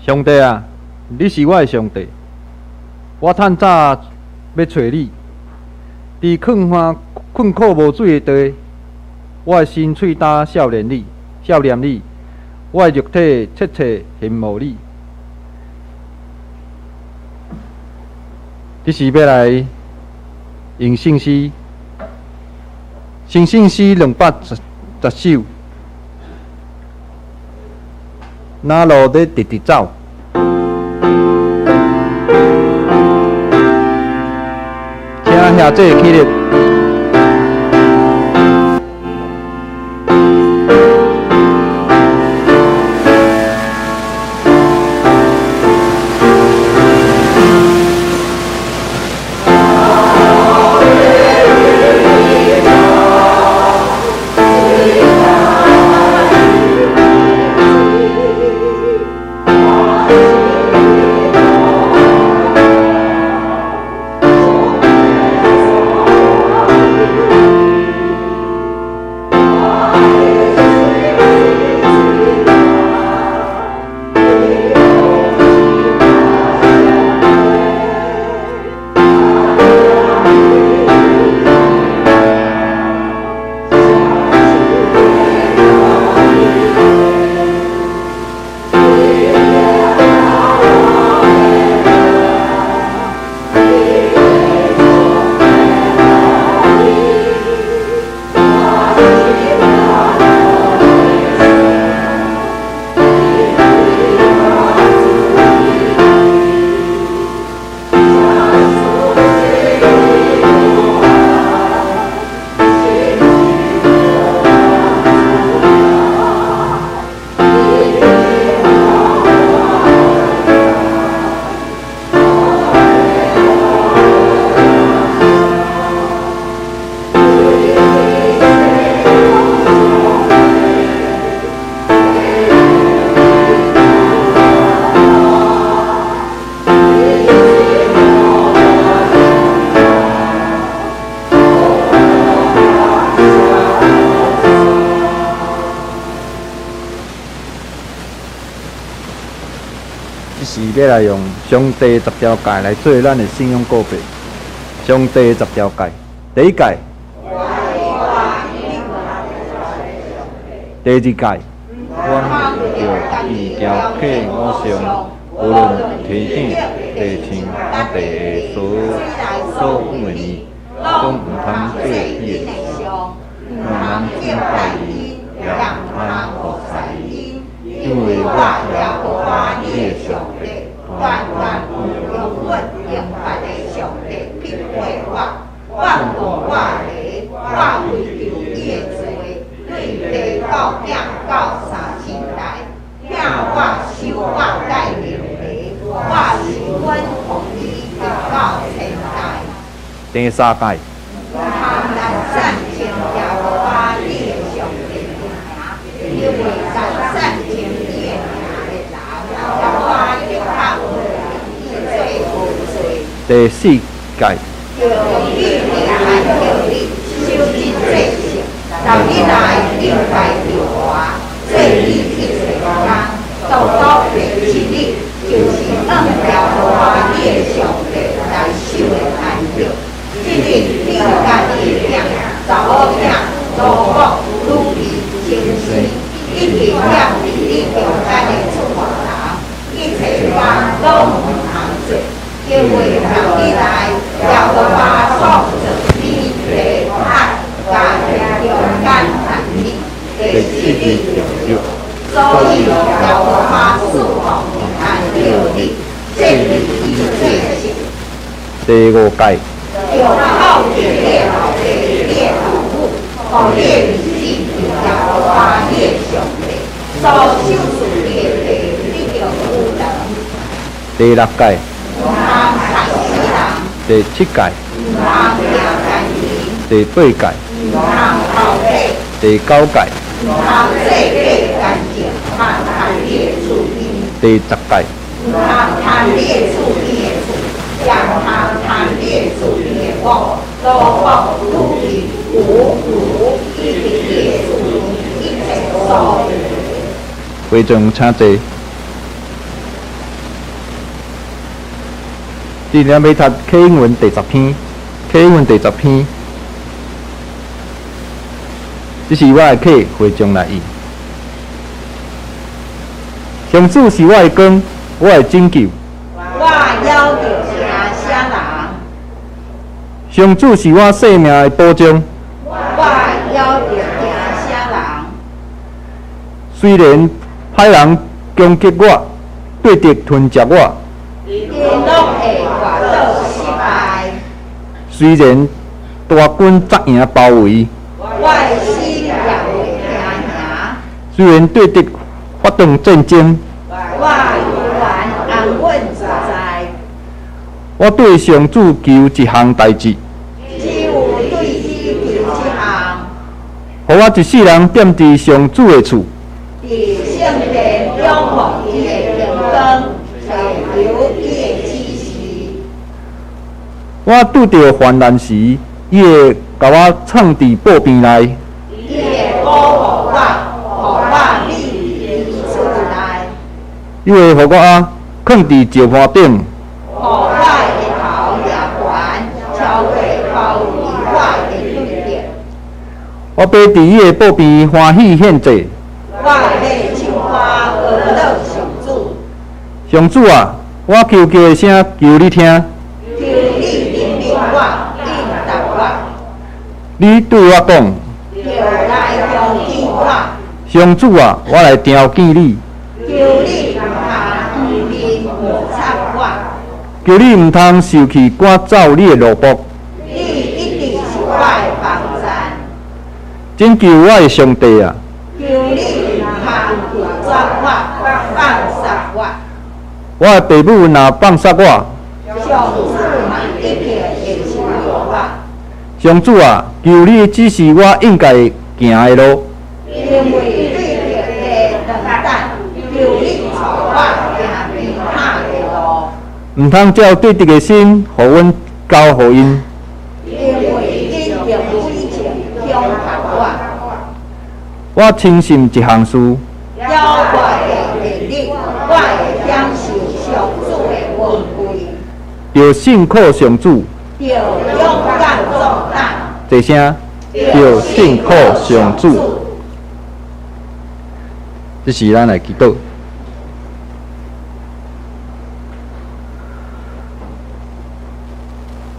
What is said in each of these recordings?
上帝啊，你是我的上帝，我趁早欲揣你。佇困旱困苦無水的地，我的身喙焦數念你，數念你，我的肉體切切羨慕你。這是欲來用聖詩，聖詩210首，哪路咧直直走？請兄弟起立。這是欲來用上帝十條誡來做咱的信仰告白。上帝十條誡，第一誡，第二誡，阮著伊雕刻偶像，無論天頂、地上、抑地下所所有的物，攏毋通做彼的像，毋通敬拜伊，也毋通服侍伊，因為我耶和華你的上帝，專專用阮敬拜的上帝逼迫我，我無我的，我為著伊的罪，對爸到囝到三親代，疼我守我誡命的，我施恩予伊直到千代。第三誡，毋通濫讚稱耶和華你的上帝的名，因為濫讚稱伊的名的人，耶和華的確會伊做無罪。第四誡，著用你的安息日守這祭聖，六日內敬拜耶和華，做你一切工，獨獨第七日，就是按耶和華你的上帝來守的安息。這日你佮你的囝、查某囝、奴僕、女婢、親生，以及踮佇你中間的出外人，一切工攏毋通做，因為六日內耶和華創造天地海，佮天中間萬物，第七日就休，所以耶和華賜福安息日，設立伊做聖。第五誡，著孝敬你的老爸、你的老母，予你的兒子佇耶和華你的上帝所賞賜你的地得著有長。第六誡，毋通殺死人，第七誡，毋通行姦淫，第八誡，毋通偷盜，第九誡，毋通做假見證，貪趁你的厝邊，第十誡，毋通貪你的厝邊的厝，也毋通貪你的厝邊的某、奴僕、女婢、牛、驢，以及你的厝邊一切所有的。會眾請坐。今日欲讀啟應文第十篇，啟應文第十篇，這是我的客，會將來應。上主是我的光，我的拯救。我猶著驚啥人？上主是我性命的保障。我猶著驚啥人？雖然歹人攻擊我，對敵吞食我，𪜶攏會跌倒失敗。雖然大軍紮營包圍，我的心也會驚嚇。雖然對敵發動戰爭，我猶原安穩自在。我對上主求一項代誌，只有對伊求一項，予我一世人踮佇上主的厝，佇聖殿仰望伊的榮光，尋求伊的指示。我拄著患難時，伊會共我藏佇寶瓶內。伊會保護我，予我秘佇伊厝內。伊會予我囥佇石盤頂。予我的頭掠懸，超過包圍我的對敵。我欲佇伊的寶瓶歡喜獻祭。我欲唱歌歌頌上主。上主啊，我求叫的聲求你聽。求你憐憫我，應答我。你對我講，著來調見我。上主啊，我來朝見你。求你毋通掩面抹殺我。求你毋通受氣趕走你的奴僕。你一直是我的幫贊。拯救我的上帝啊！求你毋通拒絕我，放殺我。我的爸母若放殺我，上主嘛一定會收留我。上主啊，求你指示我應該行的路。因為對敵的轉等，求你帶我行平坦的路。毋通照對敵的心，予阮交予𪜶。因為𪜶用詭計恐嚇我。我深信一項事，了我的日日，我會享受上主的恩惠。著信靠上主，著勇敢壯膽。齊聲，著信靠上主。這時咱來祈禱。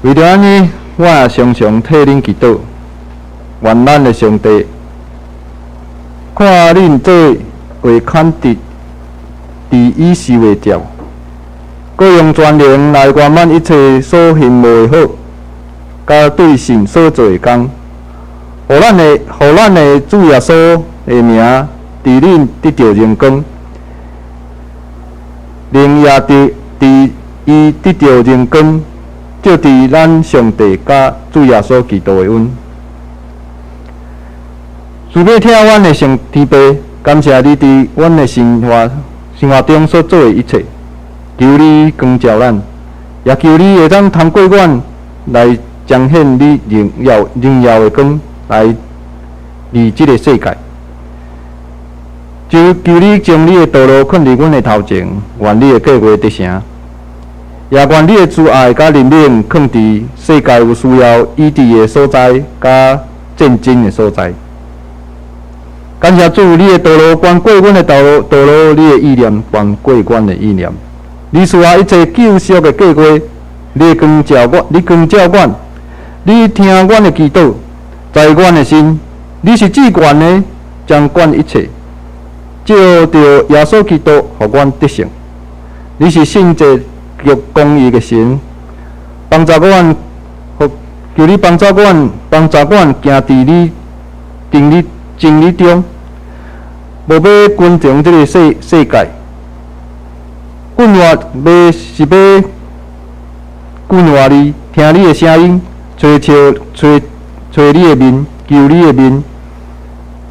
為著按呢，我也常常替恁祈禱，願咱的上帝看恁這未肯得佇伊受的召，閣用全能來圓滿一切所羨慕的好，佮對神所做的工，予咱的主耶穌的名佇恁得著榮光，另也佇伊得著榮光，藉著咱上帝佮主耶穌基督的恩。慈悲疼阮的上天父，感謝你佇阮的生活中所做的一切，求你光照咱，也求你會當通過阮來彰顯你榮耀的光，來佇這个世界。就求你將你的道路囥佇阮的頭前，願你的計劃得成，也願你的慈愛佮憐憫囥佇世界有需要醫治的所在，佮戰爭的所在。感謝主，你的道路懸過阮的道路，你的意念懸過阮的意念。你賜下一切救贖的計劃，你光照我，你光照阮，你聽阮的祈禱，知阮的心，你是至懸的，掌管一切。藉著耶穌基督，予阮得勝。你是聖潔及公義的神，幫助阮，求你幫助阮，幫助阮行佇你真理中，無欲跟從這个世界。阮活欲是欲跟活你，聽你的聲音，揣你的面，求你的面，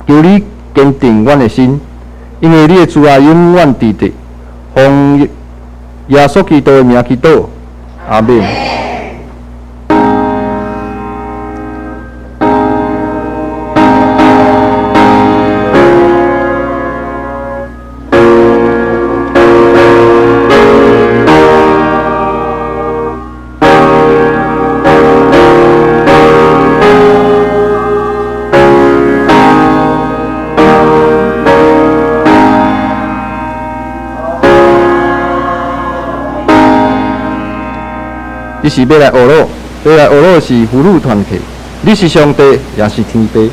求你堅定阮的心，因為你的慈愛永遠佇佇。奉耶穌基督的名祈禱，阿們。是欲來呵咾，欲來呵咾是婦女團契。你是上帝，抑是天父？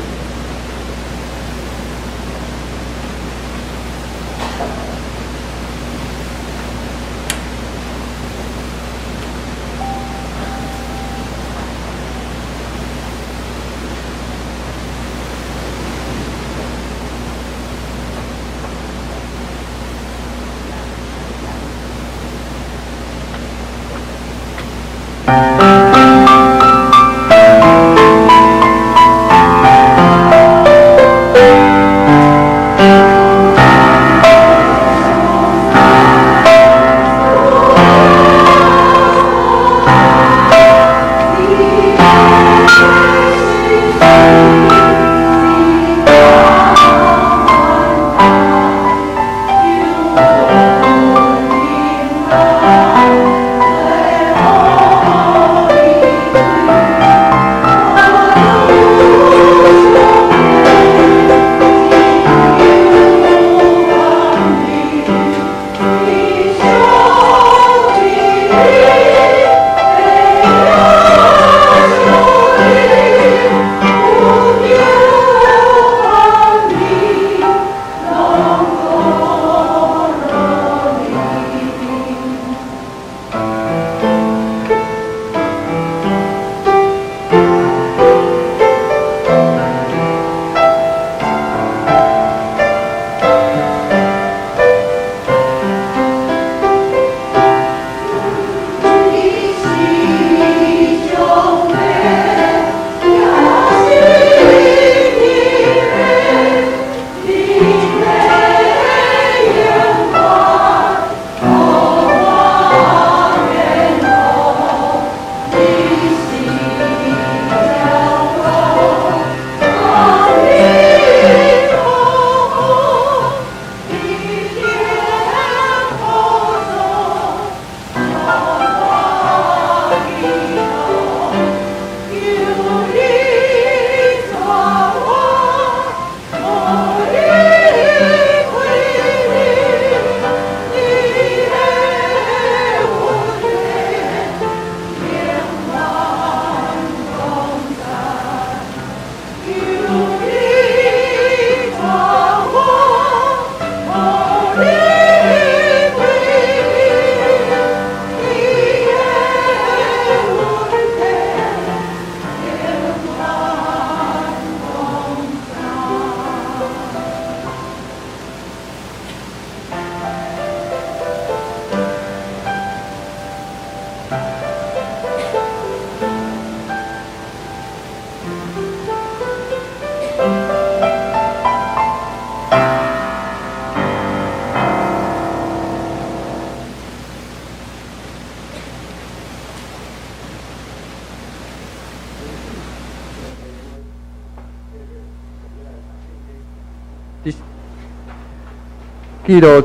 記錄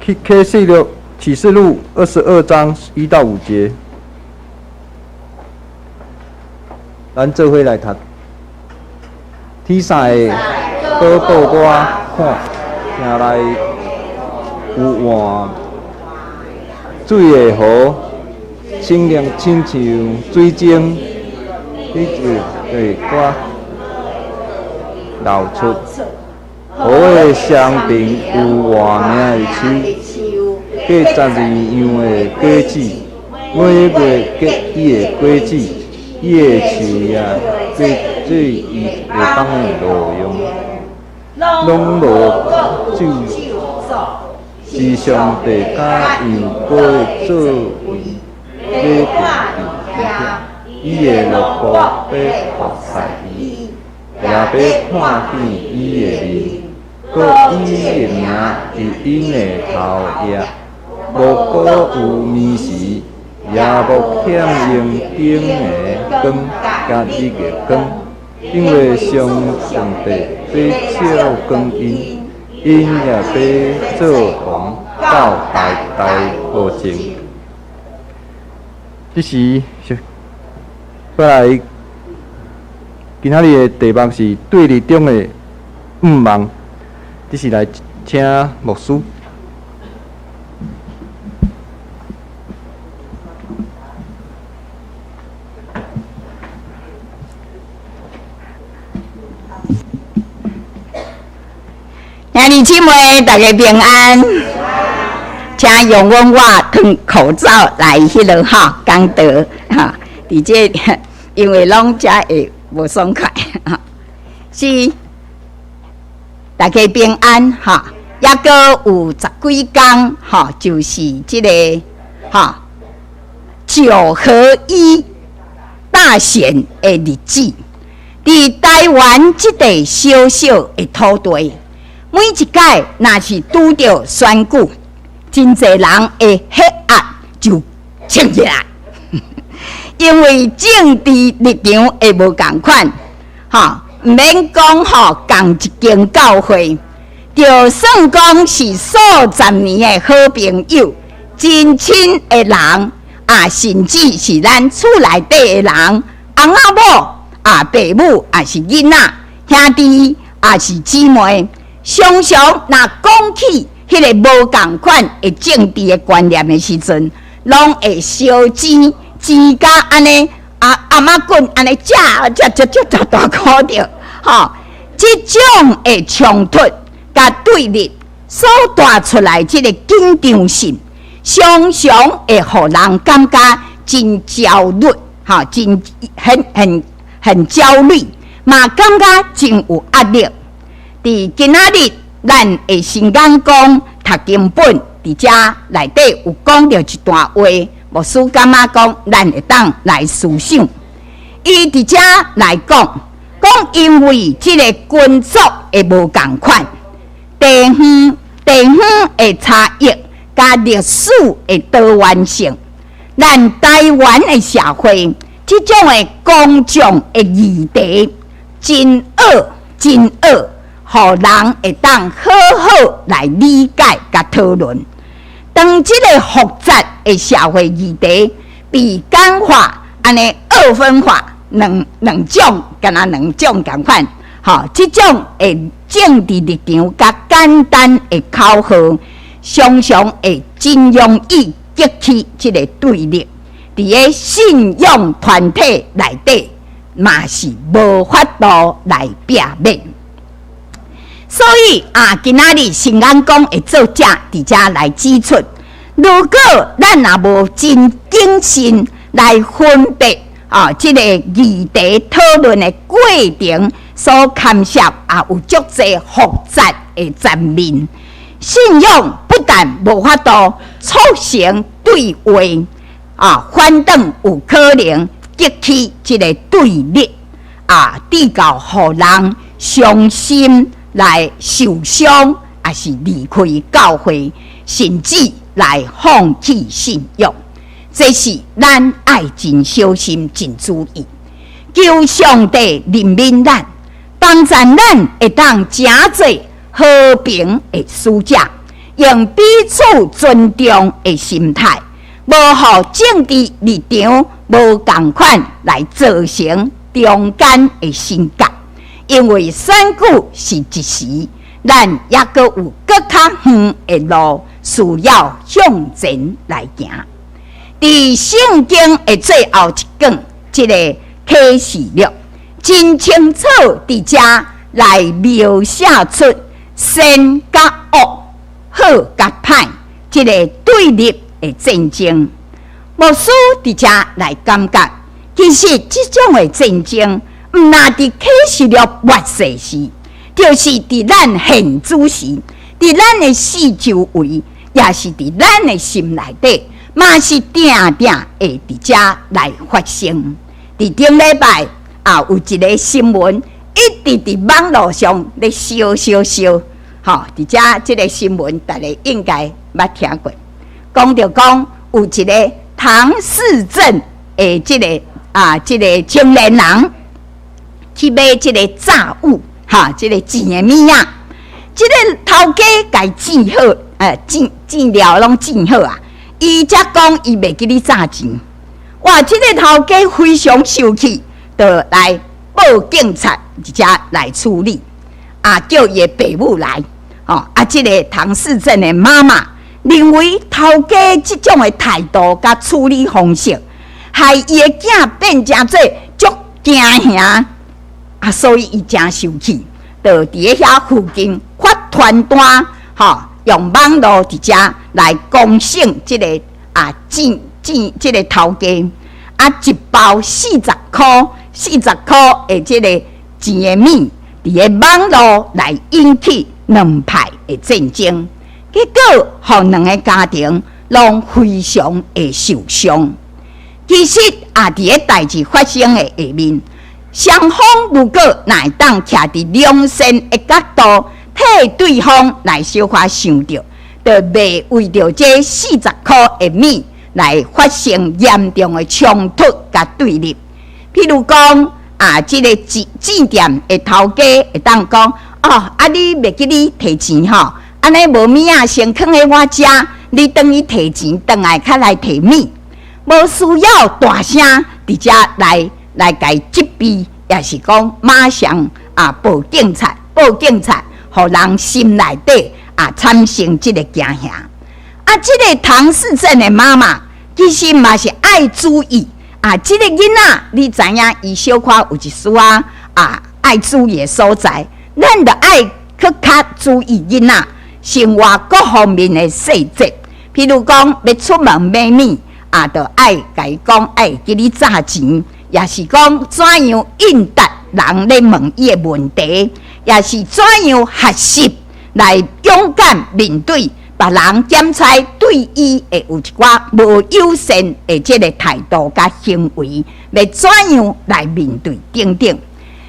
啟啟示錄啟示錄22章1到5節，咱做伙來讀。天使閣帶我看，城內有活水的河，清明親像水晶，彼個對流出。河的雙爿有活命的樹，結12樣的果子，每月結伊的果子，伊的樹葉做醫列邦的藥用。攏無咒詛，是上帝佮羊羔的作為欲定佇遐，伊的奴僕欲服侍伊，也欲看見伊的面，閣伊的名佇𪜶的頭額，無閣有暝時，也無欠用燈的光佮日月光，因為上帝欲照光𪜶，𪜶也欲做王到代代無盡。這時，過來今仔日的題目是對立中的向望。這時來請牧師。弟姊妹，大家平安。請容許我脫口罩來彼落吼講道吼，佇這因為攏遮會無爽快吼，是大家平安吼，猶閣有十幾工吼，就是這个吼九合一大選的日子。佇台灣這塊小小的土地，每一擺若是拄著選舉，真濟人的血壓就衝起來，因為政治立場會無仝款，吼，毋免講吼，仝一間教會，就算講是數十年的好朋友、真親的人，啊，甚至是咱厝內底的人，翁仔某啊，爸母抑是囡仔、兄弟抑是姊妹，常常若講起彼个無仝款的政治的觀念的時陣，攏會相煎煎甲按呢啊頷仔棍按呢食食食食大箍著，吼！這種的衝突佮對立所帶出來這个緊張性，常常會予人感覺真焦慮，吼，真很很很焦慮，嘛感覺真有壓力。佇今仔日，咱的新眼光讀經本佇遮內底有講著一段話，牧師感覺講咱會當來思想。伊佇遮來講，講因為這个群族的無仝款，地方地方的差異，佮歷史的多元性，咱台灣的社會這種的公眾的議題真惡真惡，予人會當好好來理解佮討論。當這个複雜的社會議題被簡化，按呢二分化，兩兩種，敢若兩種仝款，吼，這種的政治立場佮簡單的口號，常常會真容易激起這个對立。佇个信仰團體內底，嘛是無法度來避免。所以啊，今仔日新眼光的作者佇遮來指出，如果咱若無真謹慎來分別啊，這个議題討論的過程所牽涉啊，有足濟複雜的層面，信仰不但無法度促成對話啊，反倒有可能激起這个對立啊，直到予人傷心來受傷，抑是離開教會，甚至來放棄信仰。這是咱愛真小心、真注意。求上帝憐憫咱，幫助咱會當成做和平的使者，用彼此尊重的心態，無予政治立場無仝款來造成中間的分隔。因為選舉是一時，咱猶閣有閣較遠的路需要向前來行。佇聖經的最後一卷，這个啟示錄，真清楚佇遮來描寫出善佮惡、好佮歹，這个對立的戰爭。牧師佇遮來感覺，其實這種的戰爭，毋若佇啟示錄末世時，就是佇咱現主時，佇咱的四周圍，也是佇咱的心內底，嘛是定定會佇遮來發生。佇頂禮拜啊，有一个新聞一直佇網路上咧燒燒燒，吼！佇遮這个新聞，大家應該捌聽過，講著講有一个唐氏症的這个啊，這个青年人去買這个炸物，哈，這个煎的物仔，這个頭家共煎好，煎煎料攏煎好啊，伊才講伊袂記得炸錢。哇！這个頭家非常生氣，就來報警察遮來處理，啊，叫伊的爸母來，吼啊，這个唐氏症的媽媽認為頭家這種的態度佮處理方式，害伊的囝變成做足驚嚇，啊，所以伊誠生氣，就佇咧遐附近發傳單，吼，用網路佇遮來公審這个啊錢錢這个頭家，啊一包四十箍，四十箍的這个錢的物，佇咧網路來引起兩派的戰爭，結果予兩个家庭攏非常的受傷。其實也佇咧代誌發生的下面，雙方如果若會當徛佇良善的角度，替對方來小可想著，就袂為著這四十箍的物來發生嚴重的衝突佮對立。譬如講啊，這个錢錢店的頭家會當講：哦，啊你袂記你提錢吼，按呢無物仔先囥佇我遮，你轉去提錢，轉來較來提物。無需要大聲佇遮來來共責備，抑是講馬上啊報警察，報警察，予人心內底啊產生這个驚嚇。啊，這个唐氏症的媽媽其實嘛是愛注意啊，這个囡仔你知影，伊小可有一絲仔啊愛注意的所在，咱著愛閣較注意囡仔生活各方面的細節，譬如講欲出門買物。啊，著愛共伊講，愛會記得紮錢，抑是講怎樣應答人咧問伊的問題，抑是怎樣學習來勇敢面對別人檢查對伊會有一寡無友善的這个態度佮行為，欲怎樣來面對等等。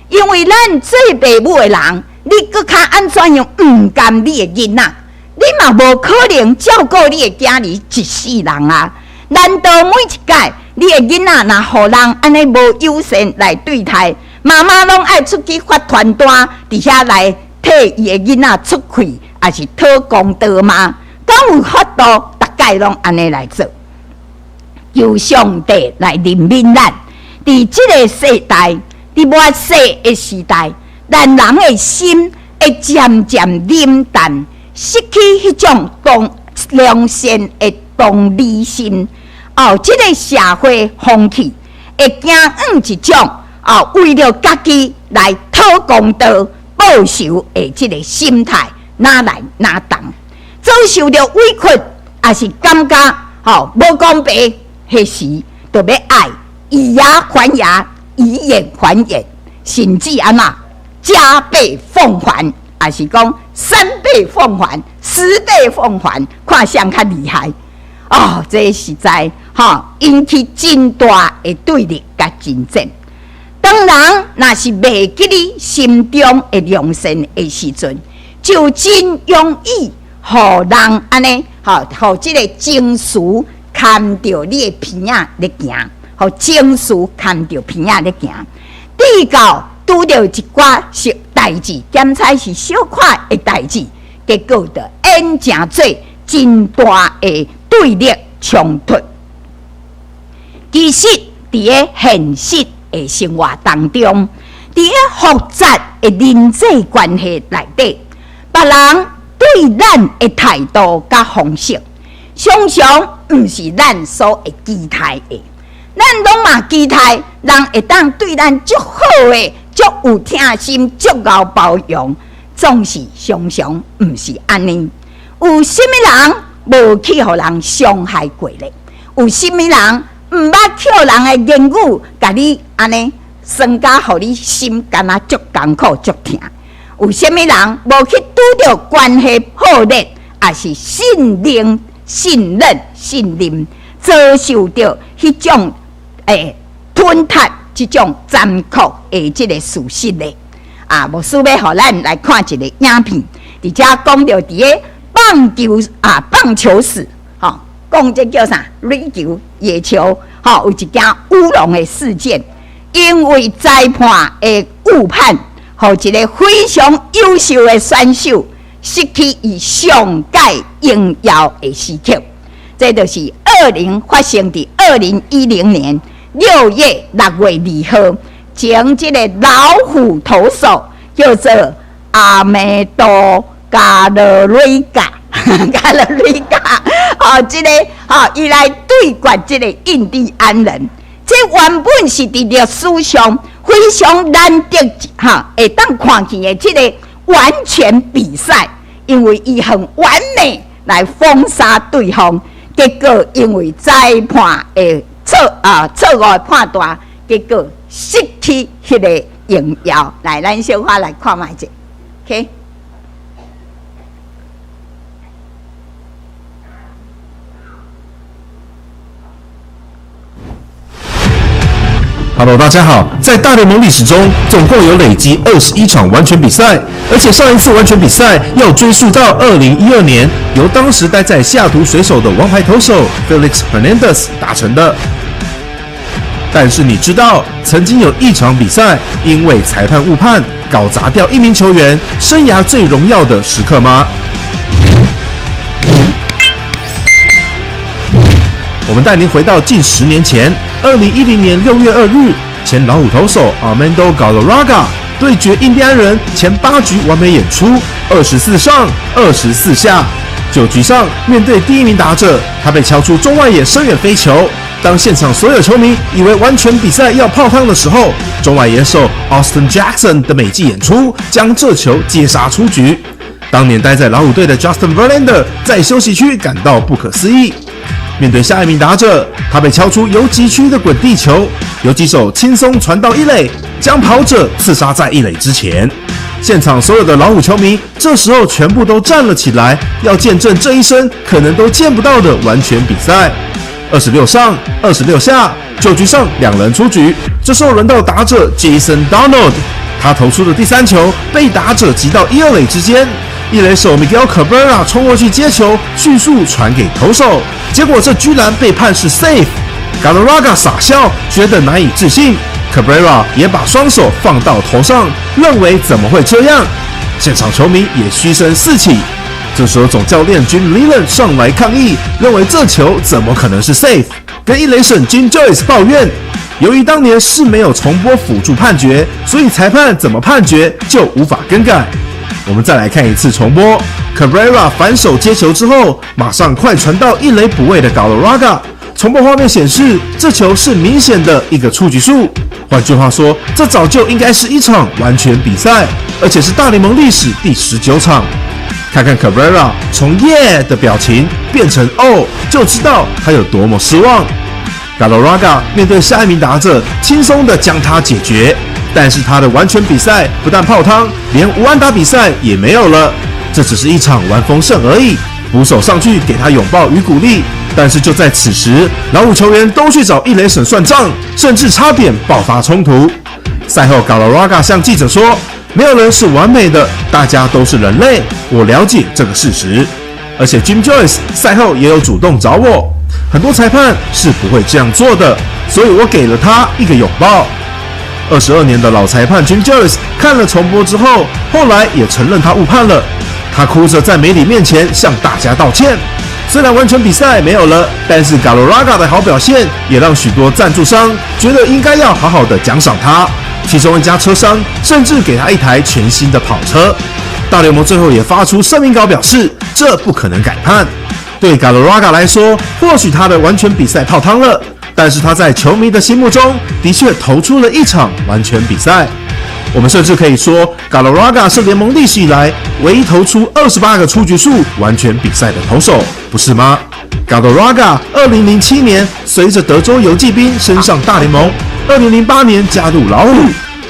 因為咱做爸母的人，你閣較按怎樣毋甘你的囡仔，你嘛無可能照顧你的囝兒一世人啊！難道每一擺你的囡仔若予人按呢無友善來對待，媽媽攏愛出去發傳單，佇遐來替伊的囡仔出氣，抑是討公道嗎？敢有法度逐擺攏按呢來做？求上帝來憐憫咱，佇這个世代，佇末世的時代，咱人的心會漸漸冷淡，失去彼種同良善的同理心。哦，這个社會風氣會走向一種哦，為著家己來討公道、報仇的這个心態，哪來哪當，遭受著委屈，抑是感覺吼無公平，彼時就欲愛以牙還牙，以眼還眼，甚至按怎加倍奉還，抑是講三倍奉還、十倍奉還，看誰較厲害。哦，這實在吼引起真大的對立佮爭戰。當人若是袂記得心中的良善的時陣，就真容易予人按呢，吼，予這个情緒牽著你的鼻仔咧行，予情緒牽著鼻仔咧行，直到拄著一寡小代誌，檢查是小可的代誌，結果就演成做真大的對立衝突。其實，佇咧現實的生活當中，佇咧複雜的人際關係內底，別人對咱的態度佮方式，常常毋是咱所會期待的。咱攏嘛期待人會當對咱足好的、足有疼心、足𠢕包容，總是常常毋是按呢。有啥物人無去予人傷害過咧？有啥物人毋捌予人的言語，共你按呢酸甲，予你心敢若足艱苦、足疼？有啥物人無去拄著關係破裂，抑是信任、信任、信任遭受著彼種吞噬、這種殘酷的這个事實咧？啊，牧師欲予咱來看一个影片，佇遮講著佇咧棒球啊，棒球史，吼，講這叫啥？壘球、野球，吼，有一件烏龍的事件，因為裁判的誤判，予一个非常優秀的選手失去伊上蓋榮耀的時刻。這就是二零發生佇2010年6月2號，前這个老虎投手叫做阿梅多加羅瑞加，加羅瑞加，哦，這个吼，伊來對決這个印第安人，這原本是佇歷史上非常難得哈，會當看見的這个完全比賽，因為伊很完美來封殺對方，結果因為裁判的錯誤的判斷，結果失去彼个榮耀。來，咱小可來看覓者，OK。 Hello，大家好。在大聯盟歷史中，總共有累積21場完全比賽，而且上一次完全比賽要追溯到2012年，由當時待在西雅圖水手的王牌投手 Felix Hernandez 達成的。但是你知道，曾經有一場比賽因為裁判誤判，搞砸掉一名球員生涯最榮耀的時刻嗎？我們帶您回到近10年前，2010年6月2日，前老虎投手 Armando Galarraga 對決印第安人，前八局完美演出，24上24下，九局上面對第一名打者，他被敲出中外野深遠飛球。當現場所有球迷以為完全比賽要泡湯的時候，中外野手 Austin Jackson 的美技演出，將這球接殺出局。當年待在老虎隊的 Justin Verlander 在休息區感到不可思議。面對下一名打者，他被敲出游擊區的滾地球，游擊手輕鬆傳到一壘，將跑者刺殺在一壘之前。現場所有的老虎球迷這時候全部都站了起來，要見證這一生可能都見不到的完全比賽。26上26下，九局上兩人出局。這時候輪到打者 Jason Donald，他投出的第三球被打者擊到一二壘之間。一壘手 Miguel Cabrera 衝過去接球，迅速傳給投手，結果這居然被判是 safe。Galarraga 傻笑，覺得難以置信。Cabrera 也把雙手放到頭上，認為怎麼會這樣？現場球迷也噓聲四起。這時候總教練 Jim Leyland 上來抗議，認為這球怎麼可能是 safe？跟一壘審 Jim Joyce 抱怨，由於當年是沒有重播輔助判決，所以裁判怎麼判決就無法更改。我們再來看一次重播，Cabrera 反手接球之後，馬上快傳到一壘補位的 Galarraga。重播畫面顯示，這球是明顯的一個出局數。換句話說，這早就應該是一場完全比賽，而且是大聯盟歷史第19場。看看 Cabrera 從 Yeah 的表情變成 Oh，就知道他有多麼失望。Galarraga 面對下一名打者，輕鬆的將他解決。但是他的完全比賽不但泡湯，連無安打比賽也沒有了。這只是一場完封勝而已。捕手上去給他擁抱與鼓勵，但是就在此時，老虎球員都去找一壘審算賬，甚至差點爆發衝突。賽後，Galarraga 向記者說：“沒有人是完美的，大家都是人類，我了解這個事實。而且 Jim Joyce 賽後也有主動找我，很多裁判是不會這樣做的，所以我給了他一個擁抱。”22年的老裁判 Jim Joyce 看了重播之後，後來也承認他誤判了。他哭着在媒體面前向大家道歉。雖然完全比賽沒有了，但是 Galarraga 的好表現也讓許多贊助商覺得應該要好好的獎賞他。其中一家車商甚至給他一台全新的跑車。大聯盟最後也發出聲明稿表示，這不可能改判。對 Galarraga 來說，或許他的完全比賽泡湯了。但是他在球迷的心目中的確投出了一場完全比賽。我們甚至可以說，Galarraga 是聯盟歷史以來唯一投出28個出局數完全比賽的投手，不是嗎？Galarraga 2007年隨着德州遊騎兵升上大聯盟，2008年加入老虎，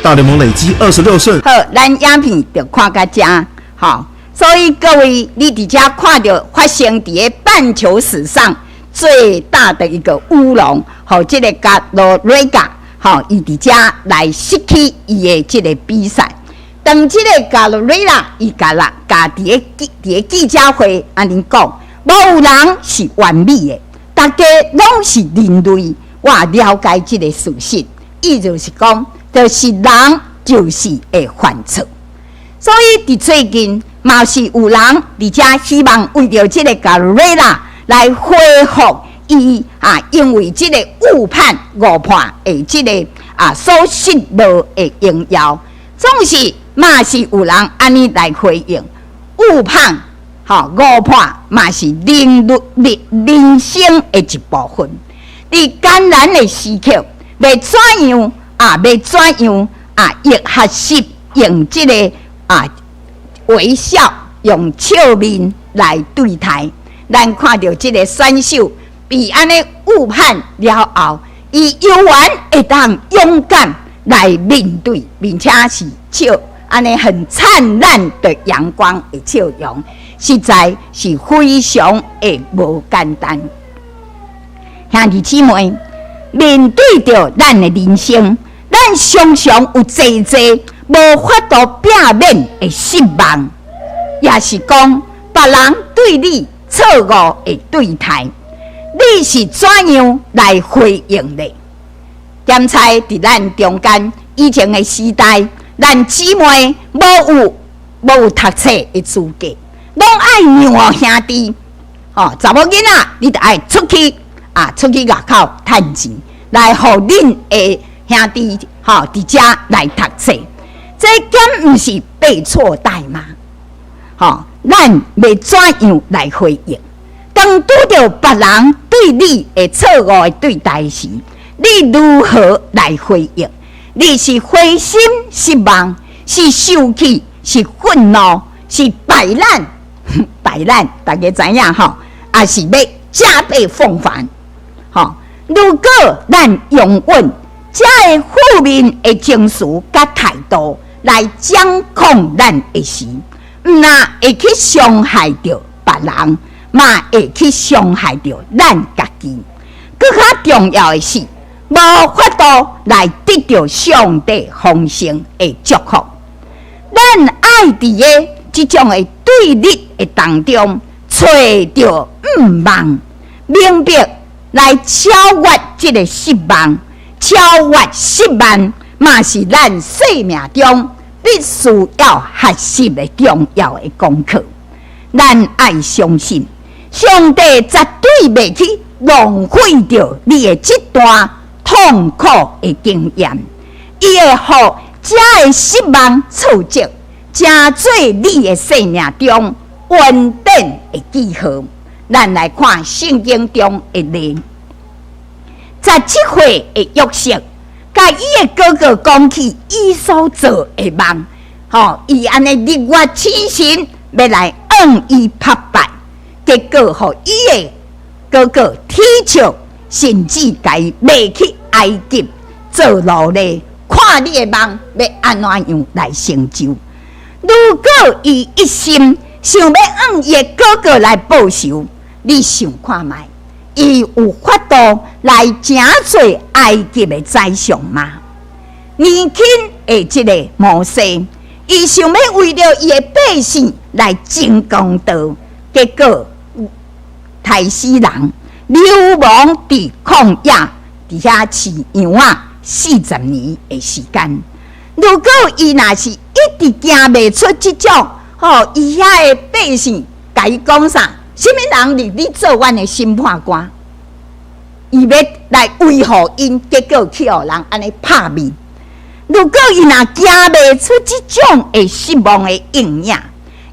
大聯盟累積26勝。好，咱影片就看到遮，好，所以各位，你佇遮看著發生佇咧棒球史上最大的一個烏龍，予這个 Galarraga，吼，伊佇遮來失去伊的這个比賽。當這个 Galarraga 伊共人共佇咧記者會按呢講，無有人是完美的，大家攏是人類，我了解這个事實。伊就是講，就是人就是會犯錯。所以佇最近嘛是有人佇遮希望為著這个 Galarraga 來恢復伊啊，因為這个誤判誤判的這个所失落的榮耀，總是嘛是有人按呢來回應，誤判吼誤判嘛是人類人生的一部分。佇艱難的時刻，欲怎樣啊，欲怎樣啊？欲學習用這个微笑，用笑面來對待。咱看著這个選手被按呢誤判了後，伊猶原會當勇敢來面對，並且是笑按呢很燦爛的陽光的笑容，實在是非常的無簡單。兄弟姊妹，面對著咱的人生，咱常常有濟濟無法度避免的失望，抑是講別人對你錯誤的對待，你是怎樣來回應的？檢猜佇咱中間以前的時代，咱姊妹無有讀冊的資格，攏愛讓予兄弟。吼，查某囡仔你著愛出去啊，出去外口趁錢，來予恁的兄弟吼佇遮來讀冊。這敢毋是被錯待嗎？吼，咱欲怎樣來回應？當拄著別人對你的錯誤的對待時，你如何來回應？你是灰心失望，是受氣，是憤怒，是擺爛？擺爛，大家知影吼？抑是欲加倍奉還？吼，如果咱容忍這个負面的情緒佮態度來掌控咱的時，毋但會去傷害著別人，嘛會去傷害著咱家己。閣較重要的是，無法度來得著上帝豐盛的祝福。咱愛佇个這種的對立的當中，揣著向望，明白來超越這个失望，超越失望，嘛是咱生命中必須要學習的重要的功課。咱愛相信，上帝絕對袂去浪費著你的這段痛苦的經驗，伊會予這个失望挫折，成做你的生命中恩典的記號。咱來看聖經中的例，17歲的約瑟，共伊的哥哥講起伊所做的夢，吼，伊按呢日月星辰欲來向伊膜拜，結果予伊的哥哥恥笑，甚至共伊賣去埃及做奴隸。看你的夢欲按怎樣來成就？如果伊一心想欲向伊的哥哥來報仇，你想看覓？伊有法度來成做埃及的宰相嗎？年輕的這个摩西，伊想欲為著伊的百姓來爭公道，結果刣死人，流亡佇曠野，佇遐飼羊仔40年的時間。如果伊若是一直行袂出這種，吼，伊遐的百姓共伊講啥？啥物人立你做阮的審判官？伊欲來維護𪜶，結果去予人按呢拍面。如果伊若行袂出這種的失望的陰影，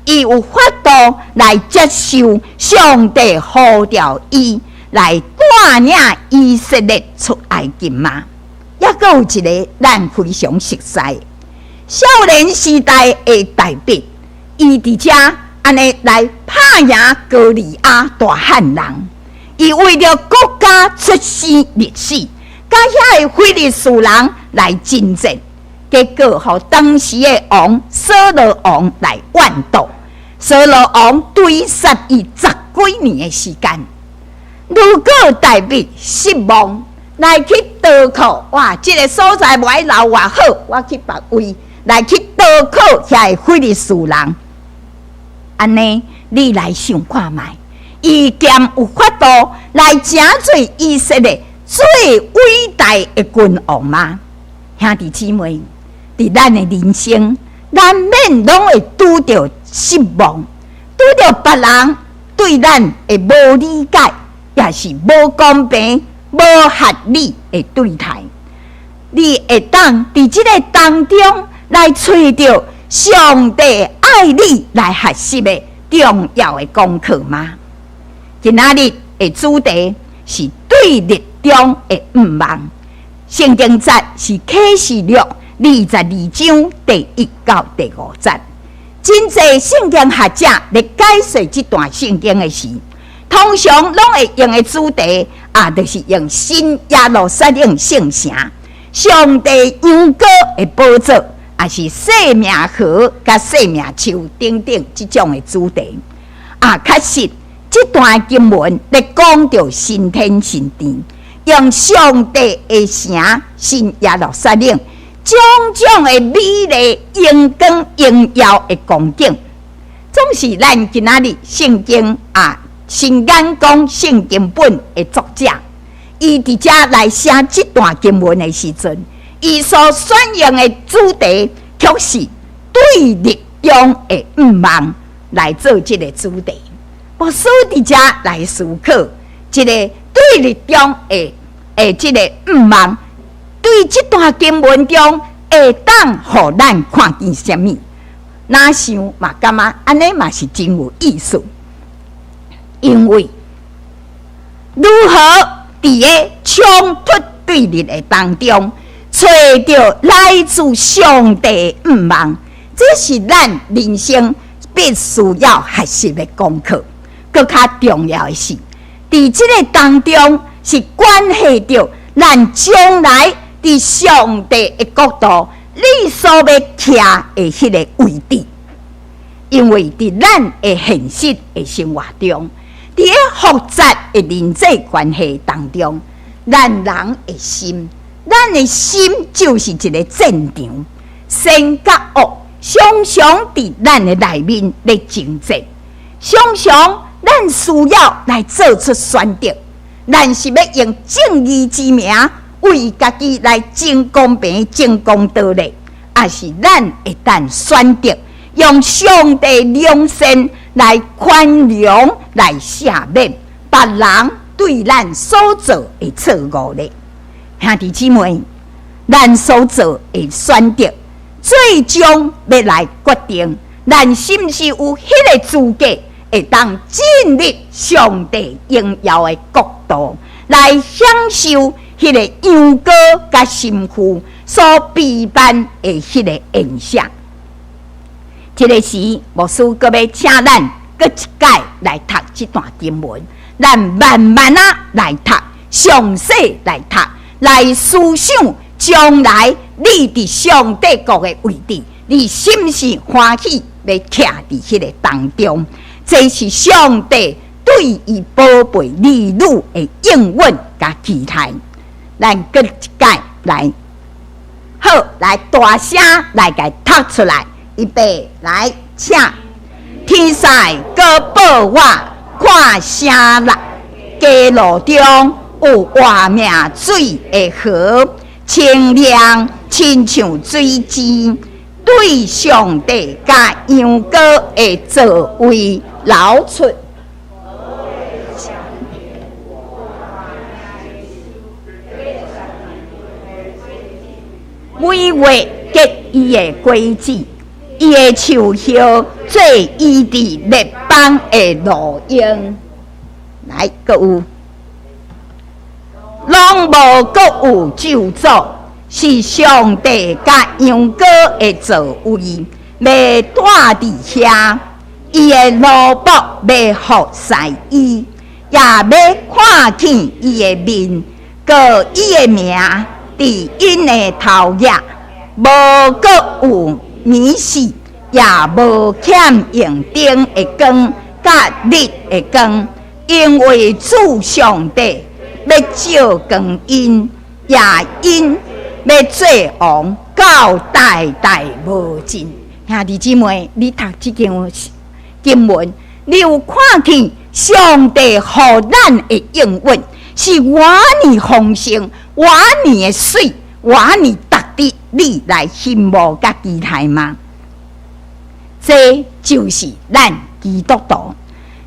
伊有法度來接受上帝呼召伊來帶領以色列出埃及嗎？抑閣有一个咱非常熟悉，少年時代的大衛，伊佇遮按呢來拍贏歌利亞大漢人，伊為著國家出生入死，佮遐个非利士人來征戰，結果予當時的王掃羅王來怨妒，掃羅王追殺伊十幾年的時間。如果大衛失望來去投靠，哇！這个所在無愛留我好，我去別位來去投靠遐个非利士人。按呢，你來想看覓，伊敢有法度來成做以色列最偉大的君王嗎？兄弟姊妹，佇咱的人生，難免攏會拄著失望，拄著別人對咱的無理解，抑是無公平、無合理的對待。你會當佇這个當中來揣著上帝愛你來學習的重要的功課嗎？今仔日的主題是對立中的向望，聖經節是啟示錄22章第1到第5節。真濟聖經學者咧解說這段聖經的時，通常攏會用的主題啊，就是用新耶路撒冷聖城、上帝羊羔的寶座，抑是生命河佮生命樹等等這種的主題。啊，確實，這段經文咧講著新天新地，用上帝的城新耶路撒冷，種種的美麗、榮光、榮耀的光景，總是咱今仔日聖經啊新眼光聖經本的作者，伊佇遮來寫這段經文的時陣，伊所選用的主題，卻是對立中的向望來做這个主題。牧師佇遮來思考這个對立中的這个向望。對這段經文中會當予咱看見啥物？若想嘛感覺按呢嘛是真有意思，因為如何佇个衝突對立的當中，揣著來自上帝的向望，這是咱人生必須要學習的功課。閣較重要的是，佇這个當中是關係著咱將來佇上帝的國度，你所欲徛的彼个位置，因為佇咱的現實的生活中，佇个複雜的人際關係當中，咱人的心，咱的心就是一个戰場，善佮惡常常佇咱的內面咧爭戰，常常咱需要來做出選擇，咱是欲用正義之名，為家己來爭公平、爭公道咧，抑是咱會當選擇用上帝良善來寬容、來赦免別人對咱所做的錯誤咧？兄弟姊妹，咱所做的選擇，最終欲來決定咱是毋是有彼个資格，會當進入上帝榮耀的國度，來享受彼个羊羔佮新婦所備辦的彼个宴席。這个時，牧師閣欲請咱閣一擺來讀這段經文，咱慢慢仔來讀，詳細來讀，來思想將來你佇上帝國的位置，你是毋是歡喜欲徛佇彼个當中？這是上帝對伊寶貝兒女的應允佮期待。咱閣一擺來，好，來大聲來共讀出來，預備來，請天使閣報我看城內街路中有活命水的河，清亮親像水晶，對上帝佮羊羔的座位流出。每月結伊的果子，伊的樹葉做醫治列邦的露陰。來，閣有，攏無閣有咒詛，是上帝佮羊羔的座位，欲住佇遐，伊的奴僕欲服侍伊，也欲看見伊的面，閣伊的名。佇𪜶的頭額，無閣有暝時，也無欠用燈的光，佮日的光，因為主上帝欲照光𪜶，也𪜶欲做王，到代代無盡。兄弟姊妹，你讀這經經文，你有看見上帝予咱的應允是偌爾豐盛，偌爾的媠，偌爾值得你來羨慕佮期待嗎？這就是咱基督徒，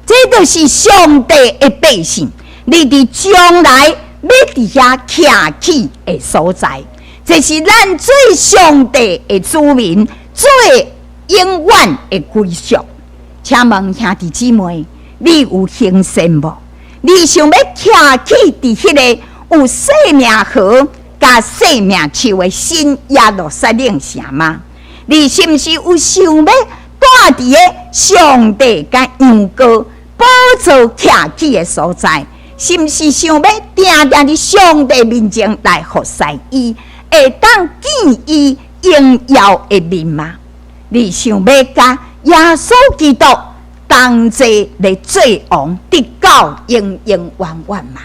這就是上帝的百姓。你佇將來欲佇遐徛起的所在，這是咱做上帝的子民最永遠的歸宿。請問兄弟姊妹，你有行善無？你想欲徛起佇彼个有生命河佮生命樹的新耶路撒冷城嗎？你是毋是有想欲蹛佇个上帝佮羊羔寶座徛起的所在？是毋是想欲定定佇上帝面前來服侍伊，會當見伊榮耀的面嗎？你想欲佮耶穌基督同齊來做王，直到永永遠遠嗎？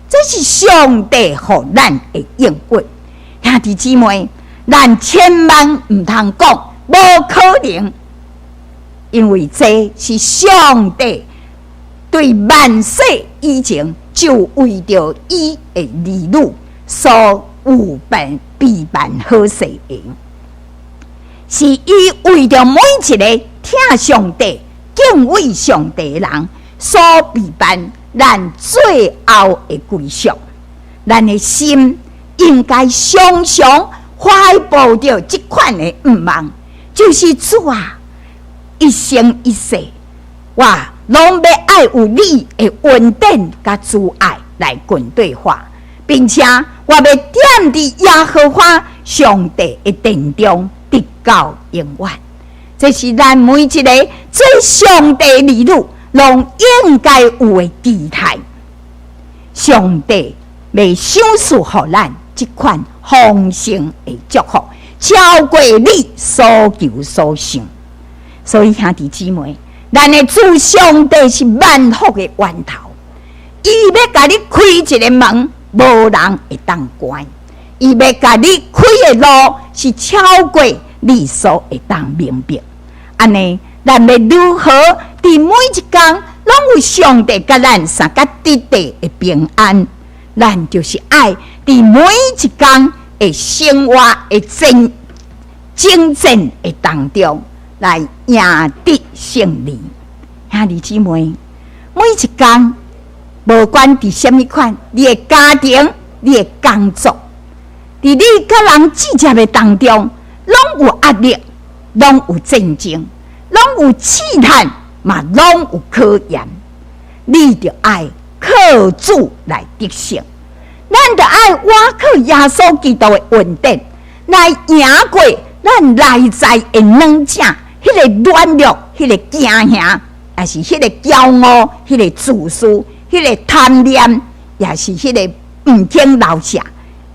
這是上帝予咱的應允。兄弟姊妹，咱千萬毋通講無可能，因為這是上帝對萬世以前就為著伊的兒女所預備備辦好勢的，是伊為著每一个疼上帝、敬畏上帝的人所備辦咱最後的歸宿。咱的心應該常常懷抱著這款的願望，就是主啊，一生一世，我攏欲愛有你的恩典佮慈愛來跟綴我，並且我欲踮佇耶和華上帝的殿中，直到永遠。這是咱每一个做上帝兒女攏應該有的期待。上帝欲賞賜予咱這款豐盛的祝福，超過你所求所想。所以兄弟姊妹，咱的主上帝是萬福的源頭，伊欲共你開一个門，無人會當關；伊欲共你開的路，是超過你所會當明白。按呢，咱欲如何佇每一工攏有上帝佮咱相佮得地的平安？咱就是愛佇每一工的生活的戰征戰的當中來贏得勝利。兄弟姊妹，每一工，無管佇啥物款，你的家庭、你的工作，佇你佮人接觸的當中，攏有壓力，攏有戰爭，攏有試探，嘛攏有考驗。你著愛靠主來得勝，咱著愛倚靠耶穌基督的恩典來贏過咱內在的軟弱，彼个軟弱，彼个驚嚇，抑是彼个驕傲，彼个自私，彼个貪念，抑是彼个毋肯饒赦、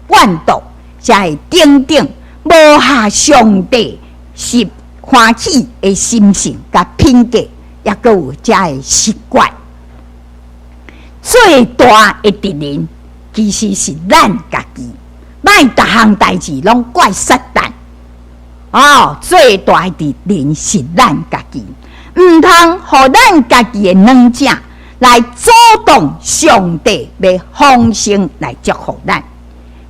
怨毒，遮的等等，無合上帝是歡喜的心性佮品格，抑閣有遮的習慣。最大的敵人其實是咱家己，莫逐項代誌攏怪撒旦。哦，最大的敵人是咱家己，毋通予咱家己的軟弱來阻擋上帝欲豐盛來祝福咱。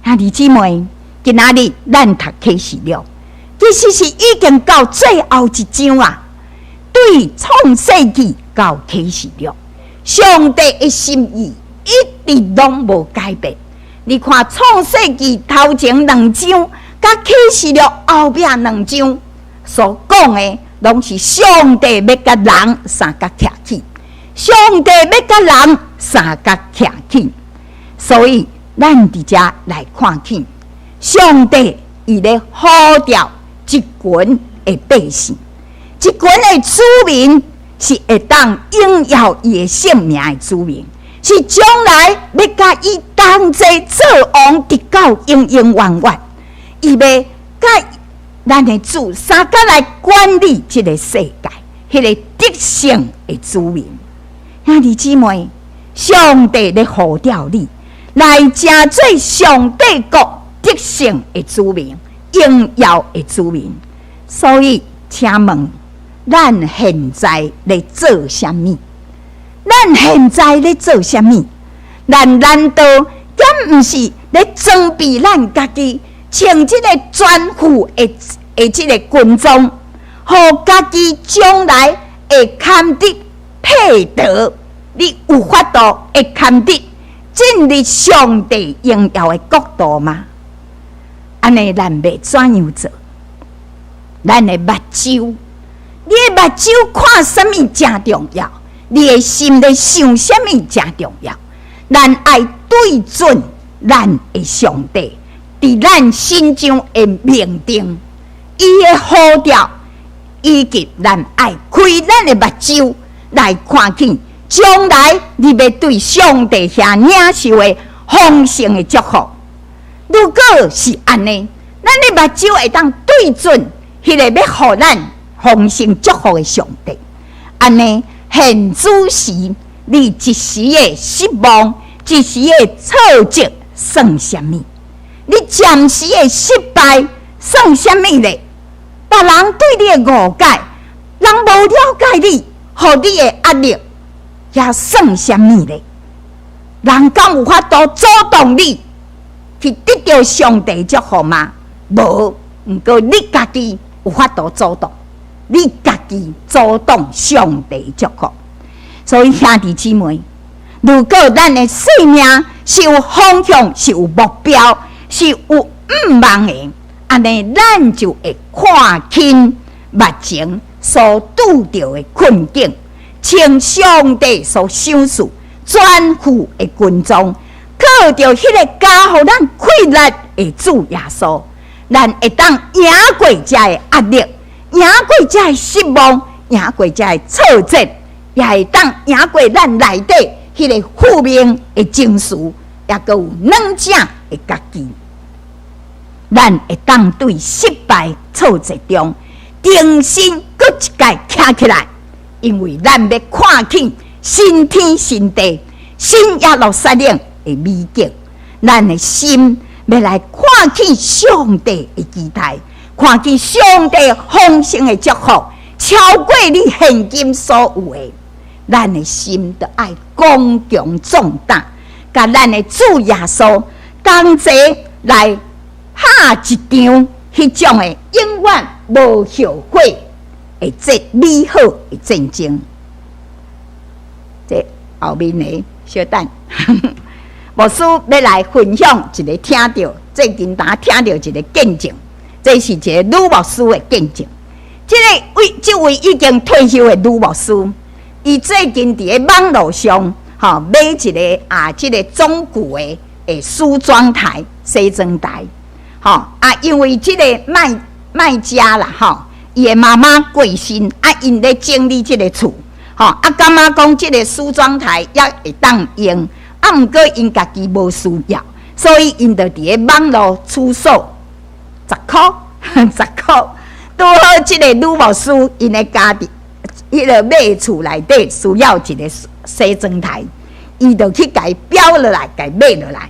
兄弟姊妹，今仔日咱讀啟示錄，其實是已經到最後一章啊。對創世記到啟示錄，上帝的心意一直攏無改變。你看創世記頭前兩章，佮啟示錄後壁兩章所講的，攏是上帝欲佮人相佮徛起，上帝欲佮人相佮徛起。所以，咱佇遮來看見，上帝伊咧呼召一群的百姓，一群的子民，是會當榮耀伊的聖名的子民，是將來欲佮伊同齊做王，直到永永遠遠。伊欲佮咱的主相佮來管理這个世界，彼个得勝的子民。兄弟姊妹，上帝咧呼召你來成做上帝國得勝的子民，榮耀的子民。所以，請問，咱現在咧做啥物？咱現在咧做啥物？咱難道敢毋是咧裝備咱家己，穿這個全副的的這个軍裝，予家己將來會堪得配得？你有法度會堪得進入上帝榮耀的國度嗎？按呢，咱欲怎樣做？咱的目睭，你的目睭看啥物誠重要？你的心咧想啥物誠重要？咱愛對準咱的上帝，佇咱身上的命定，伊的呼召，以及咱愛開咱的目睭來看見將來你欲對上帝遐領受的豐盛的祝福。如果是按呢，咱的目睭會當對準彼個欲予咱豐盛祝福的上帝，按呢，現此時你一時的失望，一時的挫折算啥物？你暫時的失敗算啥物咧？別人對你的誤解，人無了解你，予你的壓力，也算啥物咧？人敢有法度阻擋你去得著上帝祝福嗎？無，毋過你家己有法度阻擋，你家己阻擋上帝祝福。所以兄弟姊妹，如果咱的生命是有方向、是有目標、是有向望的，按呢，咱就會看輕目前所拄著的困境，穿上帝所賞賜全副的軍裝，靠著彼个加予咱氣力的主耶穌，咱會當贏過這个壓力，贏過這个失望，贏過這个挫折，也會當贏過咱內底彼个負面的情緒，抑閣有軟正的家己。咱會當對失敗挫折中，重新閣一擺徛起來，因為咱欲看見新天新地、新耶路撒冷的美景。咱的心欲來看見上帝的期待，看見上帝豐盛的祝福，超過你現今所有的。咱的心著愛剛強壯膽，共咱的主耶穌同齊來拍一場彼種的永遠無後悔的這美好的戰爭。這後面的小等，牧師欲來分享一个聽著最近當聽著一个見證，這是一个女牧師的見證。這个位這位已經退休的女牧師，伊最近佇咧網路上吼買一个啊，這个中古的的梳妝台、西裝台，吼啊，因為這個賣賣家啦，吼，伊的媽媽過身，啊，𪜶咧整理這个厝，吼啊，感覺講這个梳妝台猶會當用，啊，毋過𪜶家己無需要，所以𪜶就佇咧網路出售十箍，十箍，拄好這个女牧師𪜶的家己，彼个買厝內底需要一个西裝台，伊就去共伊標落來，共伊買落來，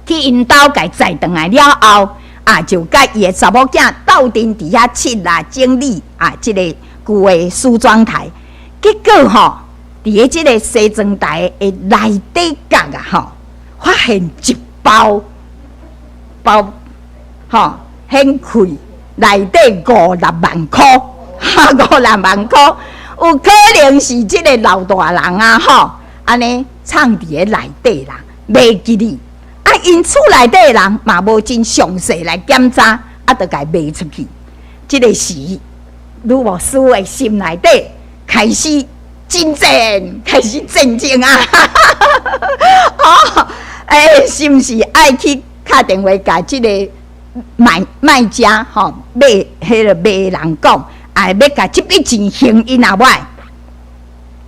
去𪜶兜共伊載轉來了後，啊，就佮伊的查某囝鬥陣佇遐拭啦、整理啊，這個舊的梳妝台。結果吼，佇咧這個西裝台的內底角啊，吼，發現一包包，吼，顯開內底五六萬箍，五六萬箍，有可能是這个老大人啊，吼，按呢藏佇咧內底啦，袂記得。啊，𪜶厝內底的人嘛無真詳細來檢查，啊，就共伊賣出去。這个時，女牧師的心內底開始戰爭，開始戰爭啊！哦，欸，是毋是愛去敲電話共這个賣賣家吼買彼个賣人講，啊，欲共這筆錢還𪜶啊無？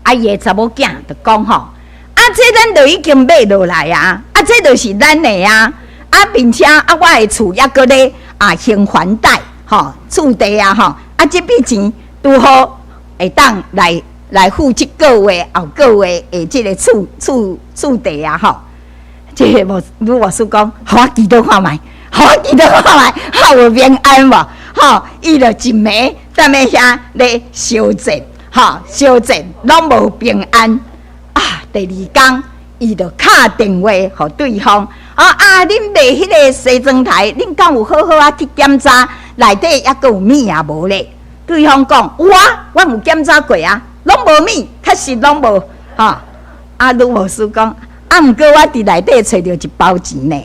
啊，伊的查某囝就講吼，啊，這咱就已經買落來啊，啊，這就是咱的啊，啊，並且啊，我的厝猶閣咧啊還房貸吼，厝貸啊吼，啊，這筆錢拄好會當來來付這個月後個月的這个厝厝厝貸啊吼。這个牧女牧師講，予我祈禱看覓，予我祈禱看覓，哈有平安無？吼，伊就一暝踮咧遐咧相戰，吼相戰攏無平安啊！第二工，伊就敲電話予對方，啊啊！恁賣彼个西裝台，恁敢有好好仔去檢查內底猶閣有物啊無咧？對方講有啊，阮有檢查過啊，攏無物，確實攏無，吼。啊，女牧師講，啊，毋過我佇內底揣著一包錢呢，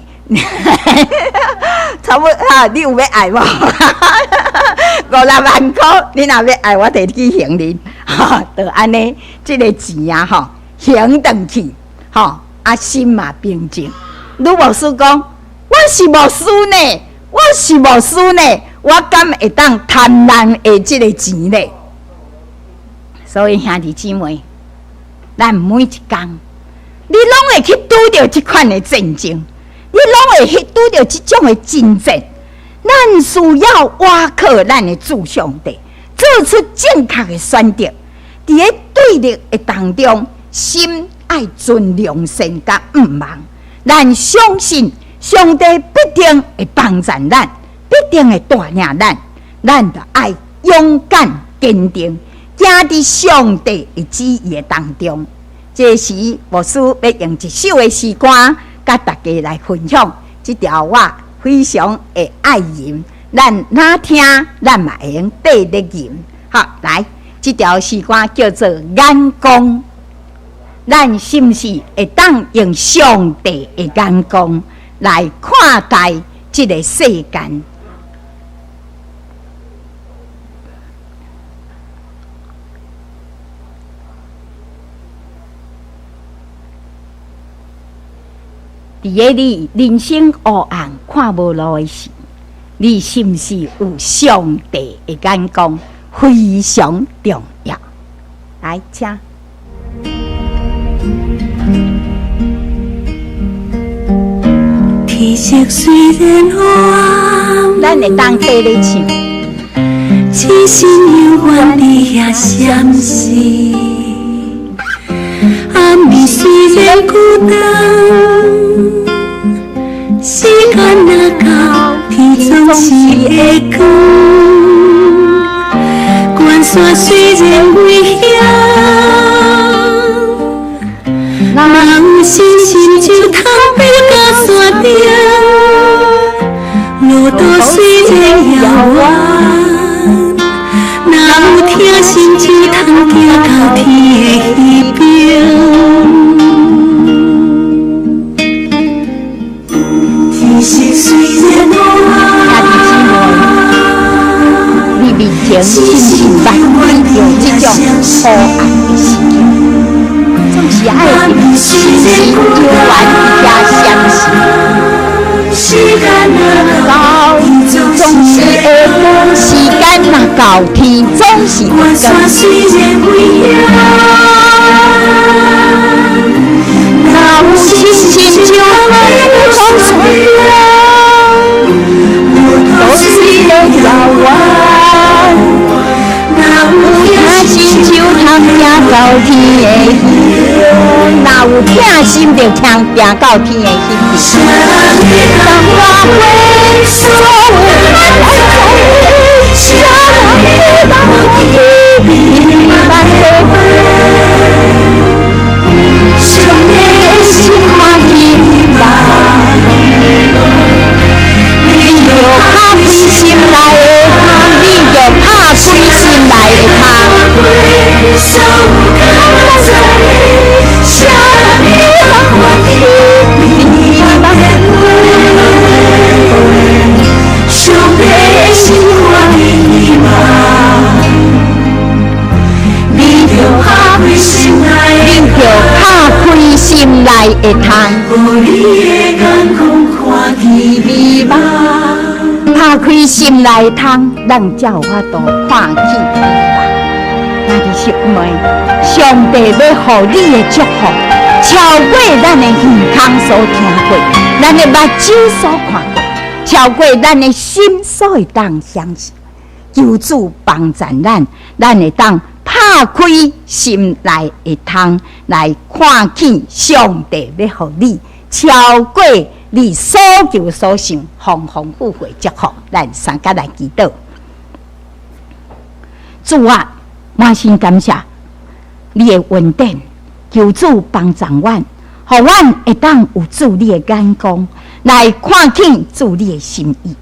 差不多哈，你有欲愛無？五六萬箍，你若欲愛，我摕去還恁，吼，就按呢，這个錢啊，吼，還轉去，吼，啊，心嘛平靜。女牧師講，我是牧師呢，我是牧師呢，我敢會當貪人的這个錢呢？所以兄弟姊妹，咱每一工，你攏會去拄著這款的戰爭，你攏會去拄著這種的爭戰。咱需要倚靠咱的主上帝，做出正確的選擇。佇咧對立的當中，心愛存良善佮毋忘。咱相信上帝必定會幫助咱，必定會帶領咱。咱著愛勇敢堅定，行佇上帝的旨意的當中。這時，牧師欲用一首的詩歌，佮大家來分享這條我非常的愛吟。咱若聽，咱嘛會用綴咧吟。好，來，這條詩歌叫做《眼光》。咱是毋是會當用上帝的眼光來看待這个世間？佇个你人生黑暗看無路的時，你是毋是有上帝的眼光？非常重要。來，請。天色雖然黑暗，咱會當綴咧唱。星星猶原佇遐閃爍。暗暝雖然孤單，時間若到，天總是會光。關山雖然危險，若有信心就通爬到山頂。路途雖然遙遠，若有疼心就通行到天的彼邊。天色雖然黑暗，你面前是毋是捌遇著這種黑暗的時刻？總是愛時時猶原遐閃爍。時間若到，總是會光；時間若到，天總是會關山光。雖然危險，若有信心就爬到山頂。路路途雖雖然然遙遙遠，远，若有疼心就通行到天的彼边。若有疼心就通行到天的彼边。啥人会当我过所有难关，啥人会当去美满的花？上帝的心看起梦，你著拍开心内的窗，你著拍开心內的窗。所有艰難，啥人會當去美滿的花？上帝的心看起夢，你著拍開心內你著拍開心內的窗，予你的眼光看見美夢。拍開心內的窗，咱才有法度看見美夢。兄弟姊妹，上帝欲予你的祝福，超過咱的耳孔所聽過，咱的目睭所看過，超過咱的心所會當想像。求主幫助咱，咱會當拍開心內的窗，來看見上帝欲予你超過你所求所想，豐豐富富的祝福。咱三甲來祈禱。主啊，滿心感謝你的恩典，求主幫助阮，予阮會當有主你的眼光，來看見主你的心意。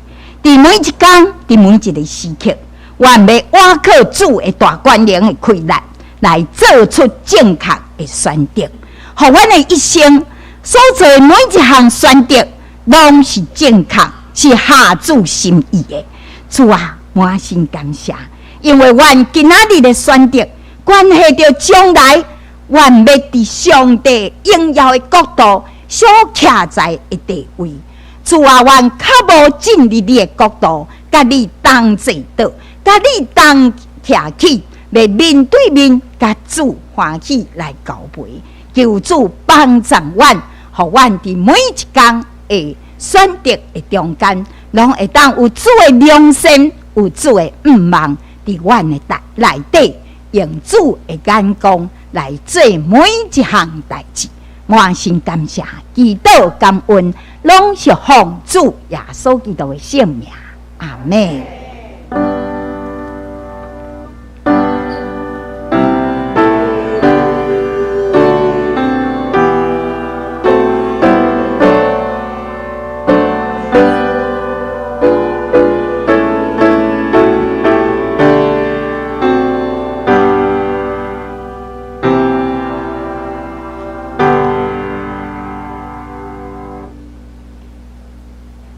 佇每一工，佇每一个時刻，阮欲倚靠主的大權能的氣力，來做出正確的選擇，予阮的一生所做的每一項選擇，攏是正確，是合主心意的。主啊，滿心感謝，因為阮今仔日的選擇，關係著將來阮欲佇上帝榮耀的國度所徛在的地位。主啊，阮較無進入你的國度，佮你同坐桌，佮你同徛起，欲面對面佮主歡喜來交陪。求主幫助阮，予阮佇每一工的選擇的中間，攏會當有主的良善，有主的向望，佇阮的內底，用主的眼光來做每一項代誌。滿心感謝，祈禱感恩，攏是奉主耶穌基督的聖名。阿們。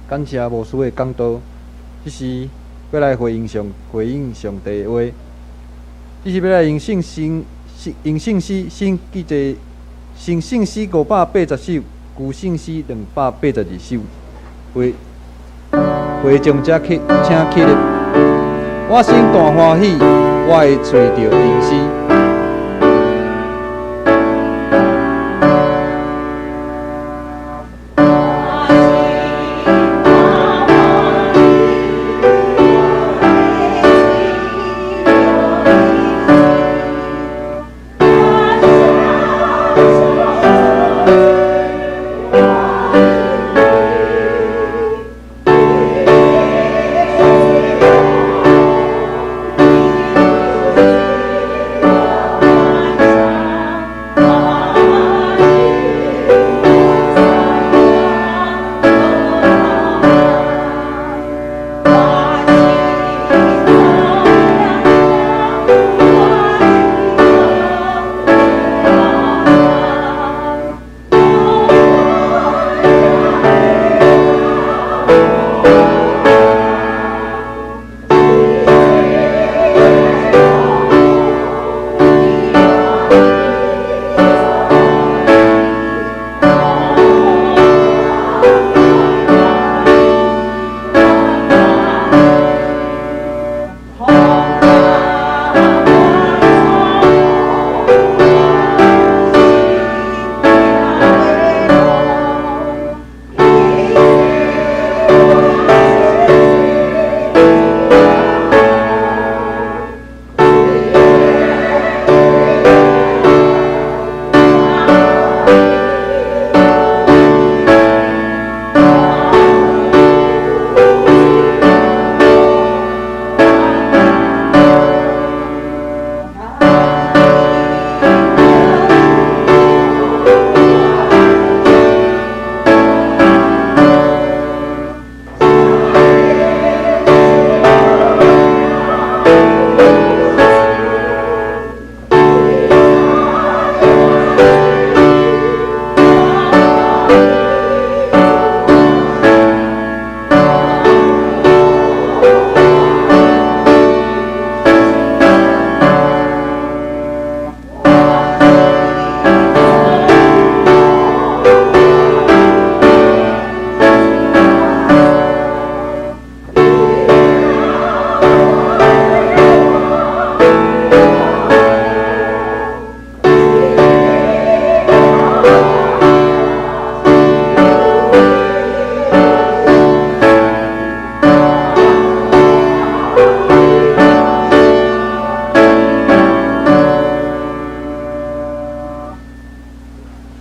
感謝牧師的講道，這時欲來回應上帝的話。這時欲來用聖詩，用聖詩先記載，先聖詩580首，舊聖詩282首。會會眾者起，請起立。我心大歡喜，我會揣著恩師。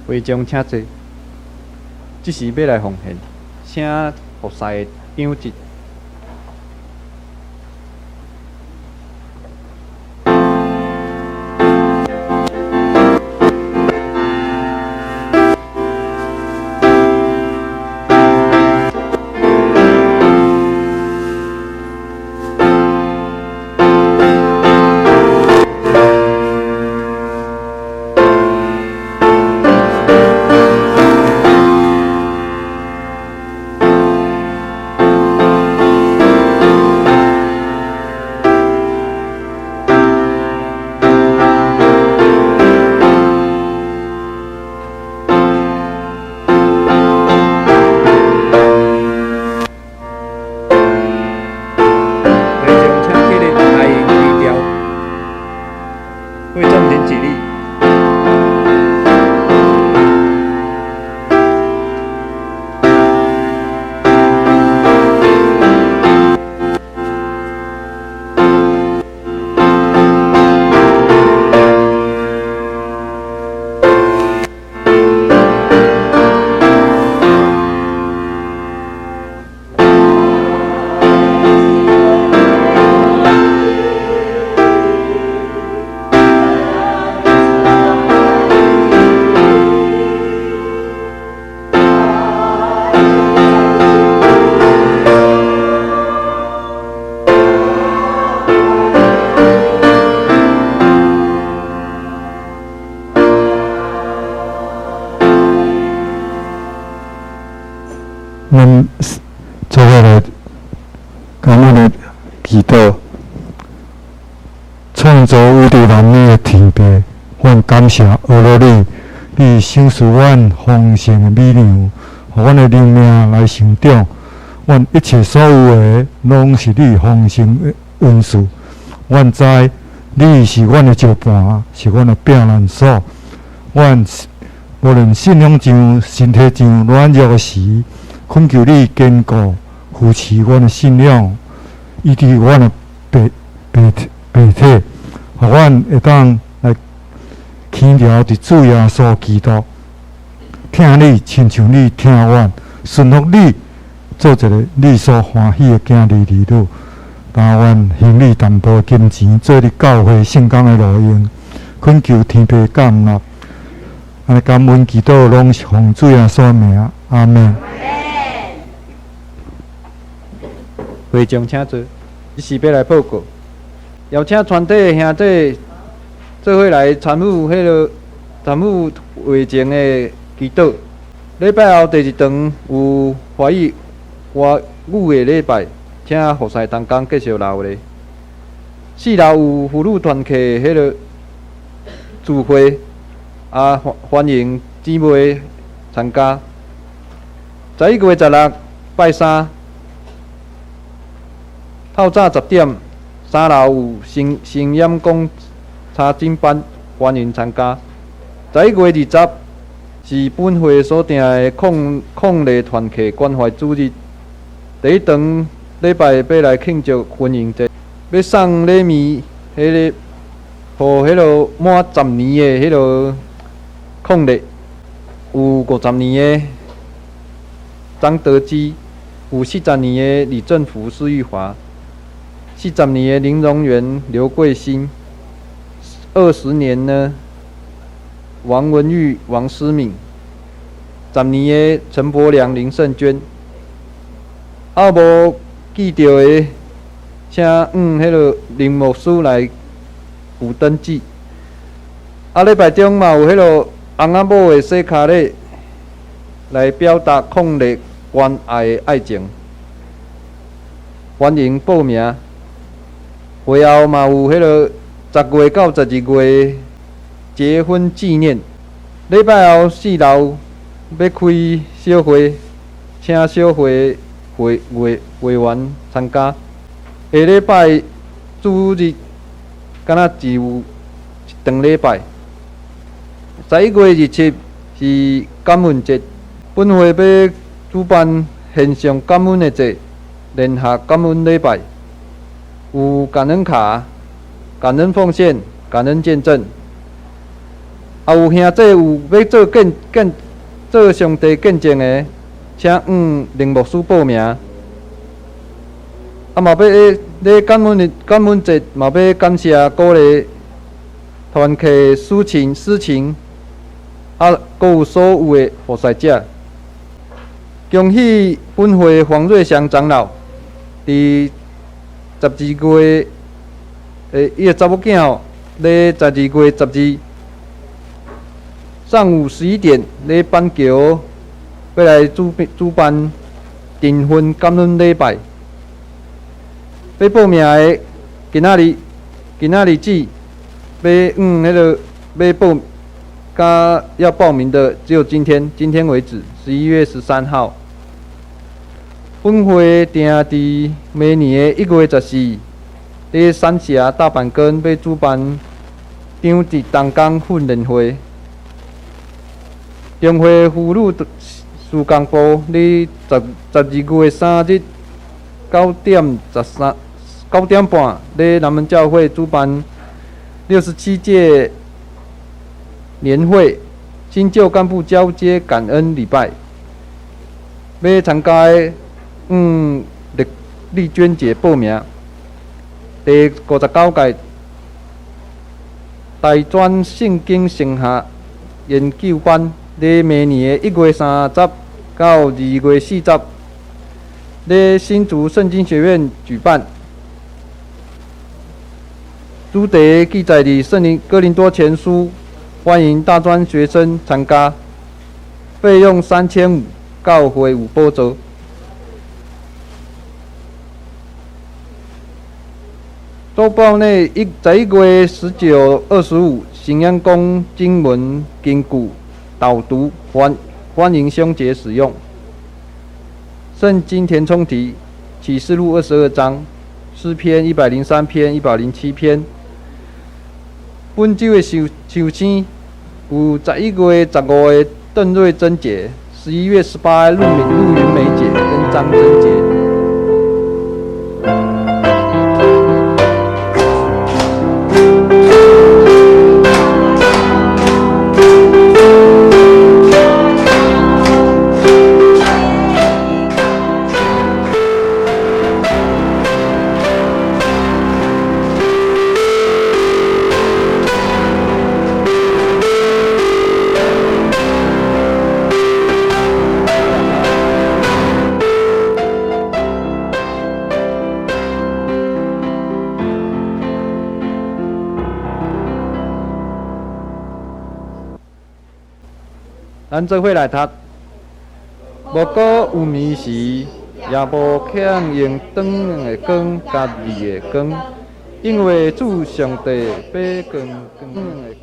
會眾請坐。這時欲來奉獻，請服侍的長執。感恩的祈禱，創造宇宙萬物的天父，阮感謝阿羅你，你賞賜阮豐盛的米糧，予阮的靈命來成長。阮一切所有的，攏是你豐盛的恩賜。阮知你是阮的石磐，是阮的避難所。阮無論信仰上、身體上軟弱的時，懇求你堅固扶持阮的信仰，醫治阮的病病病體，予阮會當來輕牢佇主耶穌基督，疼你親像你疼阮，順服你，做一个你所歡喜的囝兒兒女。但願還你淡薄金錢，做你教會聖工的路用，懇求天父降納。按呢感恩祈禱，攏是奉主耶穌名，阿們。會眾請坐，這是欲來報告，邀請全體的兄弟做伙來參與彼个參與會前的祈禱。禮拜後第二堂有華語華語的禮拜，請服侍同工繼續留咧。四樓有婦女團契彼个聚會，啊歡歡迎姊妹參加。11月16拜三，透早10點，三樓有新新染工查經班，歡迎參加。11月20是本會所訂的抗抗禮團契關懷主日，第一堂禮拜欲來慶祝婚姻節，欲送禮物，彼个，予彼个滿十年的彼个抗禮，有50年的張德基，有40年的李振福施玉華，40年的林榮元劉桂新，20年呢王文玉王思敏，十年的陳伯良林勝娟，啊無記著的，請彼个林牧師來有登記。啊，禮拜中嘛有彼个翁仔某的洗跤禮，來表達抗禮關愛的愛情，歡迎報名。會後嘛有彼个10月到12月結婚紀念。禮拜後四樓欲開小會，請小會會會會員參加。下禮拜主日敢若只有一場禮拜。11月27是感恩節，本會欲主辦線上感恩的節，聯合感恩禮拜，有感恩卡、感恩奉獻、感恩見證。啊，有兄弟有欲做見見做上帝見證的，請林牧師報名。啊，嘛欲咧感恩的感恩節，嘛欲感謝鼓勵團契司琴司琴，啊，閣有所有的服侍者。恭喜本會黃瑞祥長老，佇十二月，伊的查某囝吼，咧12月12上午11點，咧板橋欲來主主辦訂婚感恩禮拜。欲報名的，今仔日今仔日止，欲彼个欲報，佮要報名的只有今天，今天為止，11月13號。本會定佇明年的1月14，佇三峽大板根欲主辦長職同工訓練會。中會婦女事工部佇十12月3日9點13 9點半，佇南門教會主辦67屆年會新舊幹部交接感恩禮拜。欲參加的，麗麗娟姐報名。第59屆大專聖經神學研究班，佇明年的1月30到2月40，佇新竹聖經學院舉辦。主題記載佇聖靈哥林多前書，歡迎大專學生參加，費用3500，教會有補助。周報內11月19、25，新陽宮經文經句導讀，歡迎兄姐使用。聖經填充題，啟示錄22章，詩篇103篇、107篇。本週的壽星有11月15的鄧瑞珍姐，11月18陸雲美姐跟張珍姐。咱做伙來讀，無過有暝時，也無肯用長的光佮利的光，因為主上帝欲光光的。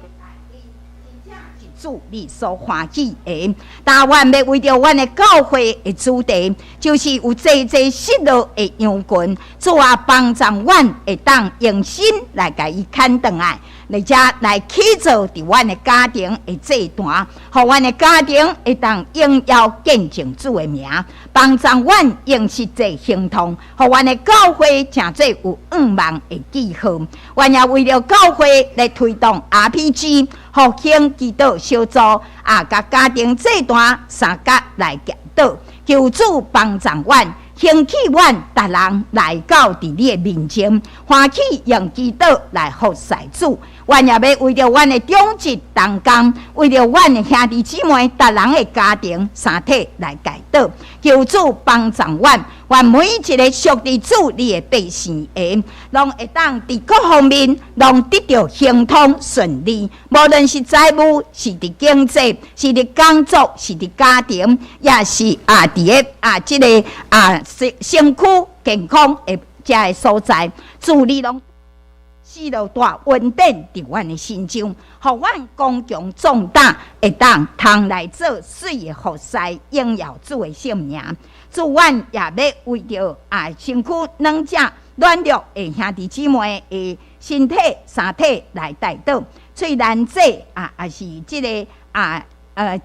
主你所歡喜的，但阮欲為著阮的教會的主題，就是有濟濟失落的羊群，主啊，幫助阮會當用心來共伊牽轉來，而且來起造佇阮的家庭的祭壇，予阮的家庭會當榮耀見證主的名，幫助阮用實際行動，予阮的教會成做有向望的記號。阮也為著教會來推動 RPG 復興祈禱小組啊，佮家庭祭壇相佮來祈禱，求主幫助阮，興起阮，逐人來到佇你的面前，歡喜用祈禱來服侍主。阮也欲為著阮的長執同工，為著阮的兄弟姊妹，逐人的家庭三體來祈禱，求主幫助阮。願每一个屬佇主你的百姓的，攏會當佇各方面攏得著亨通順利。無論是財務，是佇經濟，是佇工作，是佇家庭，抑是啊佇个啊這个啊身軀健康的這个所在，主你攏賜落大恩典佇阮的身上，予阮剛強壯膽，會當通來做媠的服侍，榮耀主的聖名。主，阮也欲為著啊身軀軟者軟弱的兄弟姊妹的身體、三體來代禱。翠蘭姐啊，抑是這个啊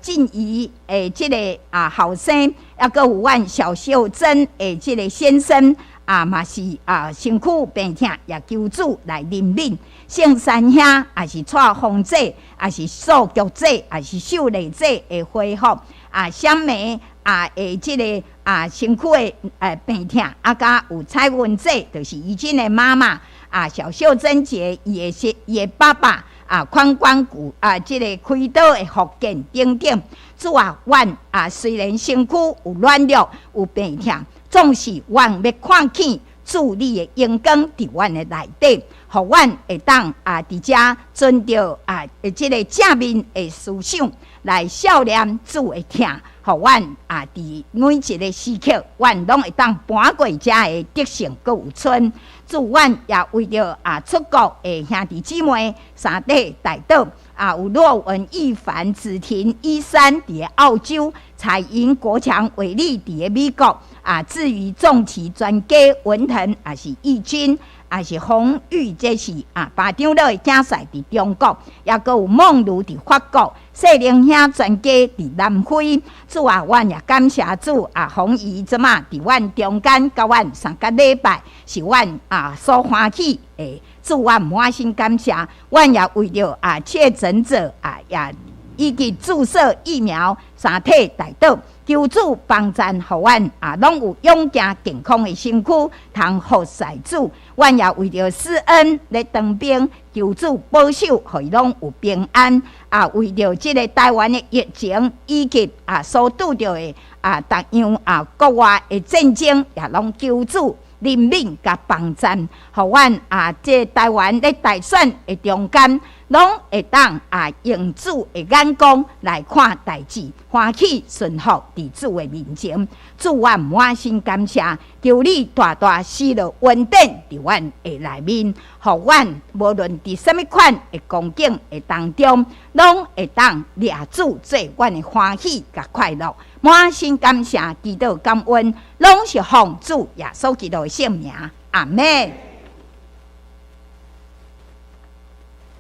靜怡的這个啊後生，抑閣有阮小秀珍的這个先生啊，嘛是啊身軀病痛，也求主來憐憫。聖山兄，抑是蔡芳姐，抑是素菊姐，抑是秀麗姐的恢復啊，小梅啊的這个啊身軀的病痛，啊，佮有彩雲姐，就是怡君的媽媽啊，小秀珍姐伊的爸爸啊，髖關骨啊，這个開刀的復健等等。主啊，阮啊雖然身軀有軟弱，有病痛，總是阮欲看見主你的榮光佇阮的內底，予阮會當啊佇遮存著啊這个正面的思想來數念主的疼，予阮啊佇每一个時刻，阮攏會當搬過遮的得勝閣有春。主，阮也為著啊出國的兄弟姊妹三體代禱啊，有洛文、易凡、子婷、一三佇澳洲，彩英、國強、偉力佇美國啊，至於重騎專家文騰，抑是義軍，抑是洪玉，這是啊巴長老的競賽佇中國，抑閣有夢如佇法國，細靈兄專家佇南非。主啊，阮也感謝主啊，洪姨這馬佇阮中間，佮阮三個禮拜，是阮啊所歡喜的。主，阮滿心感謝，阮也為著啊確診者啊，也以及注射疫苗三體代禱，求主幫贊，予阮啊攏有勇健健康的身軀，通服侍主。阮也為著施恩咧當兵，求主保守，予伊攏有平安。啊，為著這个台灣的疫情以及啊所拄著的啊逐樣啊國外的戰爭，也攏求主怜悯佮幫贊，予阮啊，這台灣咧大選的中間，攏會當啊用主的眼光來看代誌，歡喜順服佇主的面前。主，阮滿心感謝，求你大大施落恩典佇阮的內面，予阮無論佇啥物款的光景的當中，攏會當掠主做阮的歡喜佮快樂。滿心感謝，祈禱感恩，攏是奉主耶穌基督的聖名，阿們。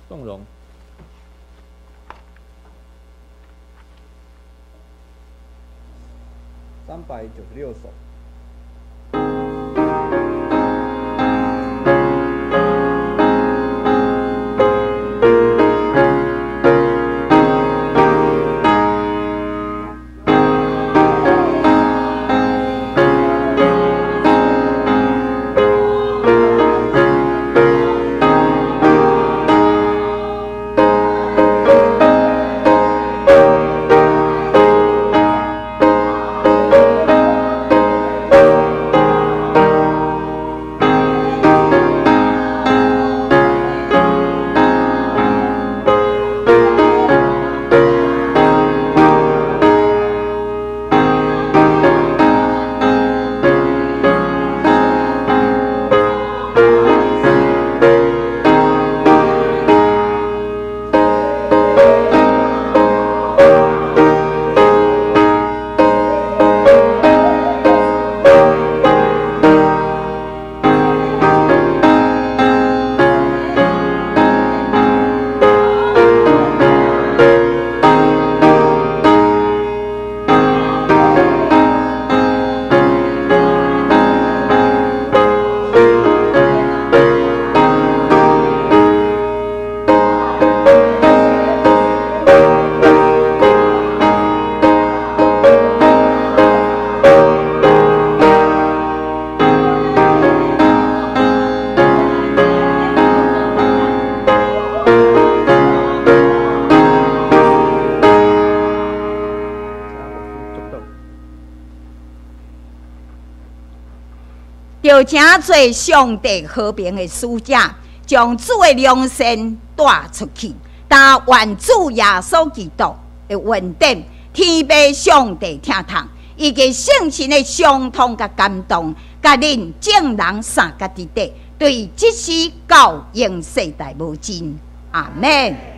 動容。396首。就請做上帝和平的使者，將主的良善帶出去。但願主耶穌基督的恩典、天父上帝疼痛，以及聖神的相通佮感動，佮恁眾人相佮佇底，對這世到永世代無盡。阿們。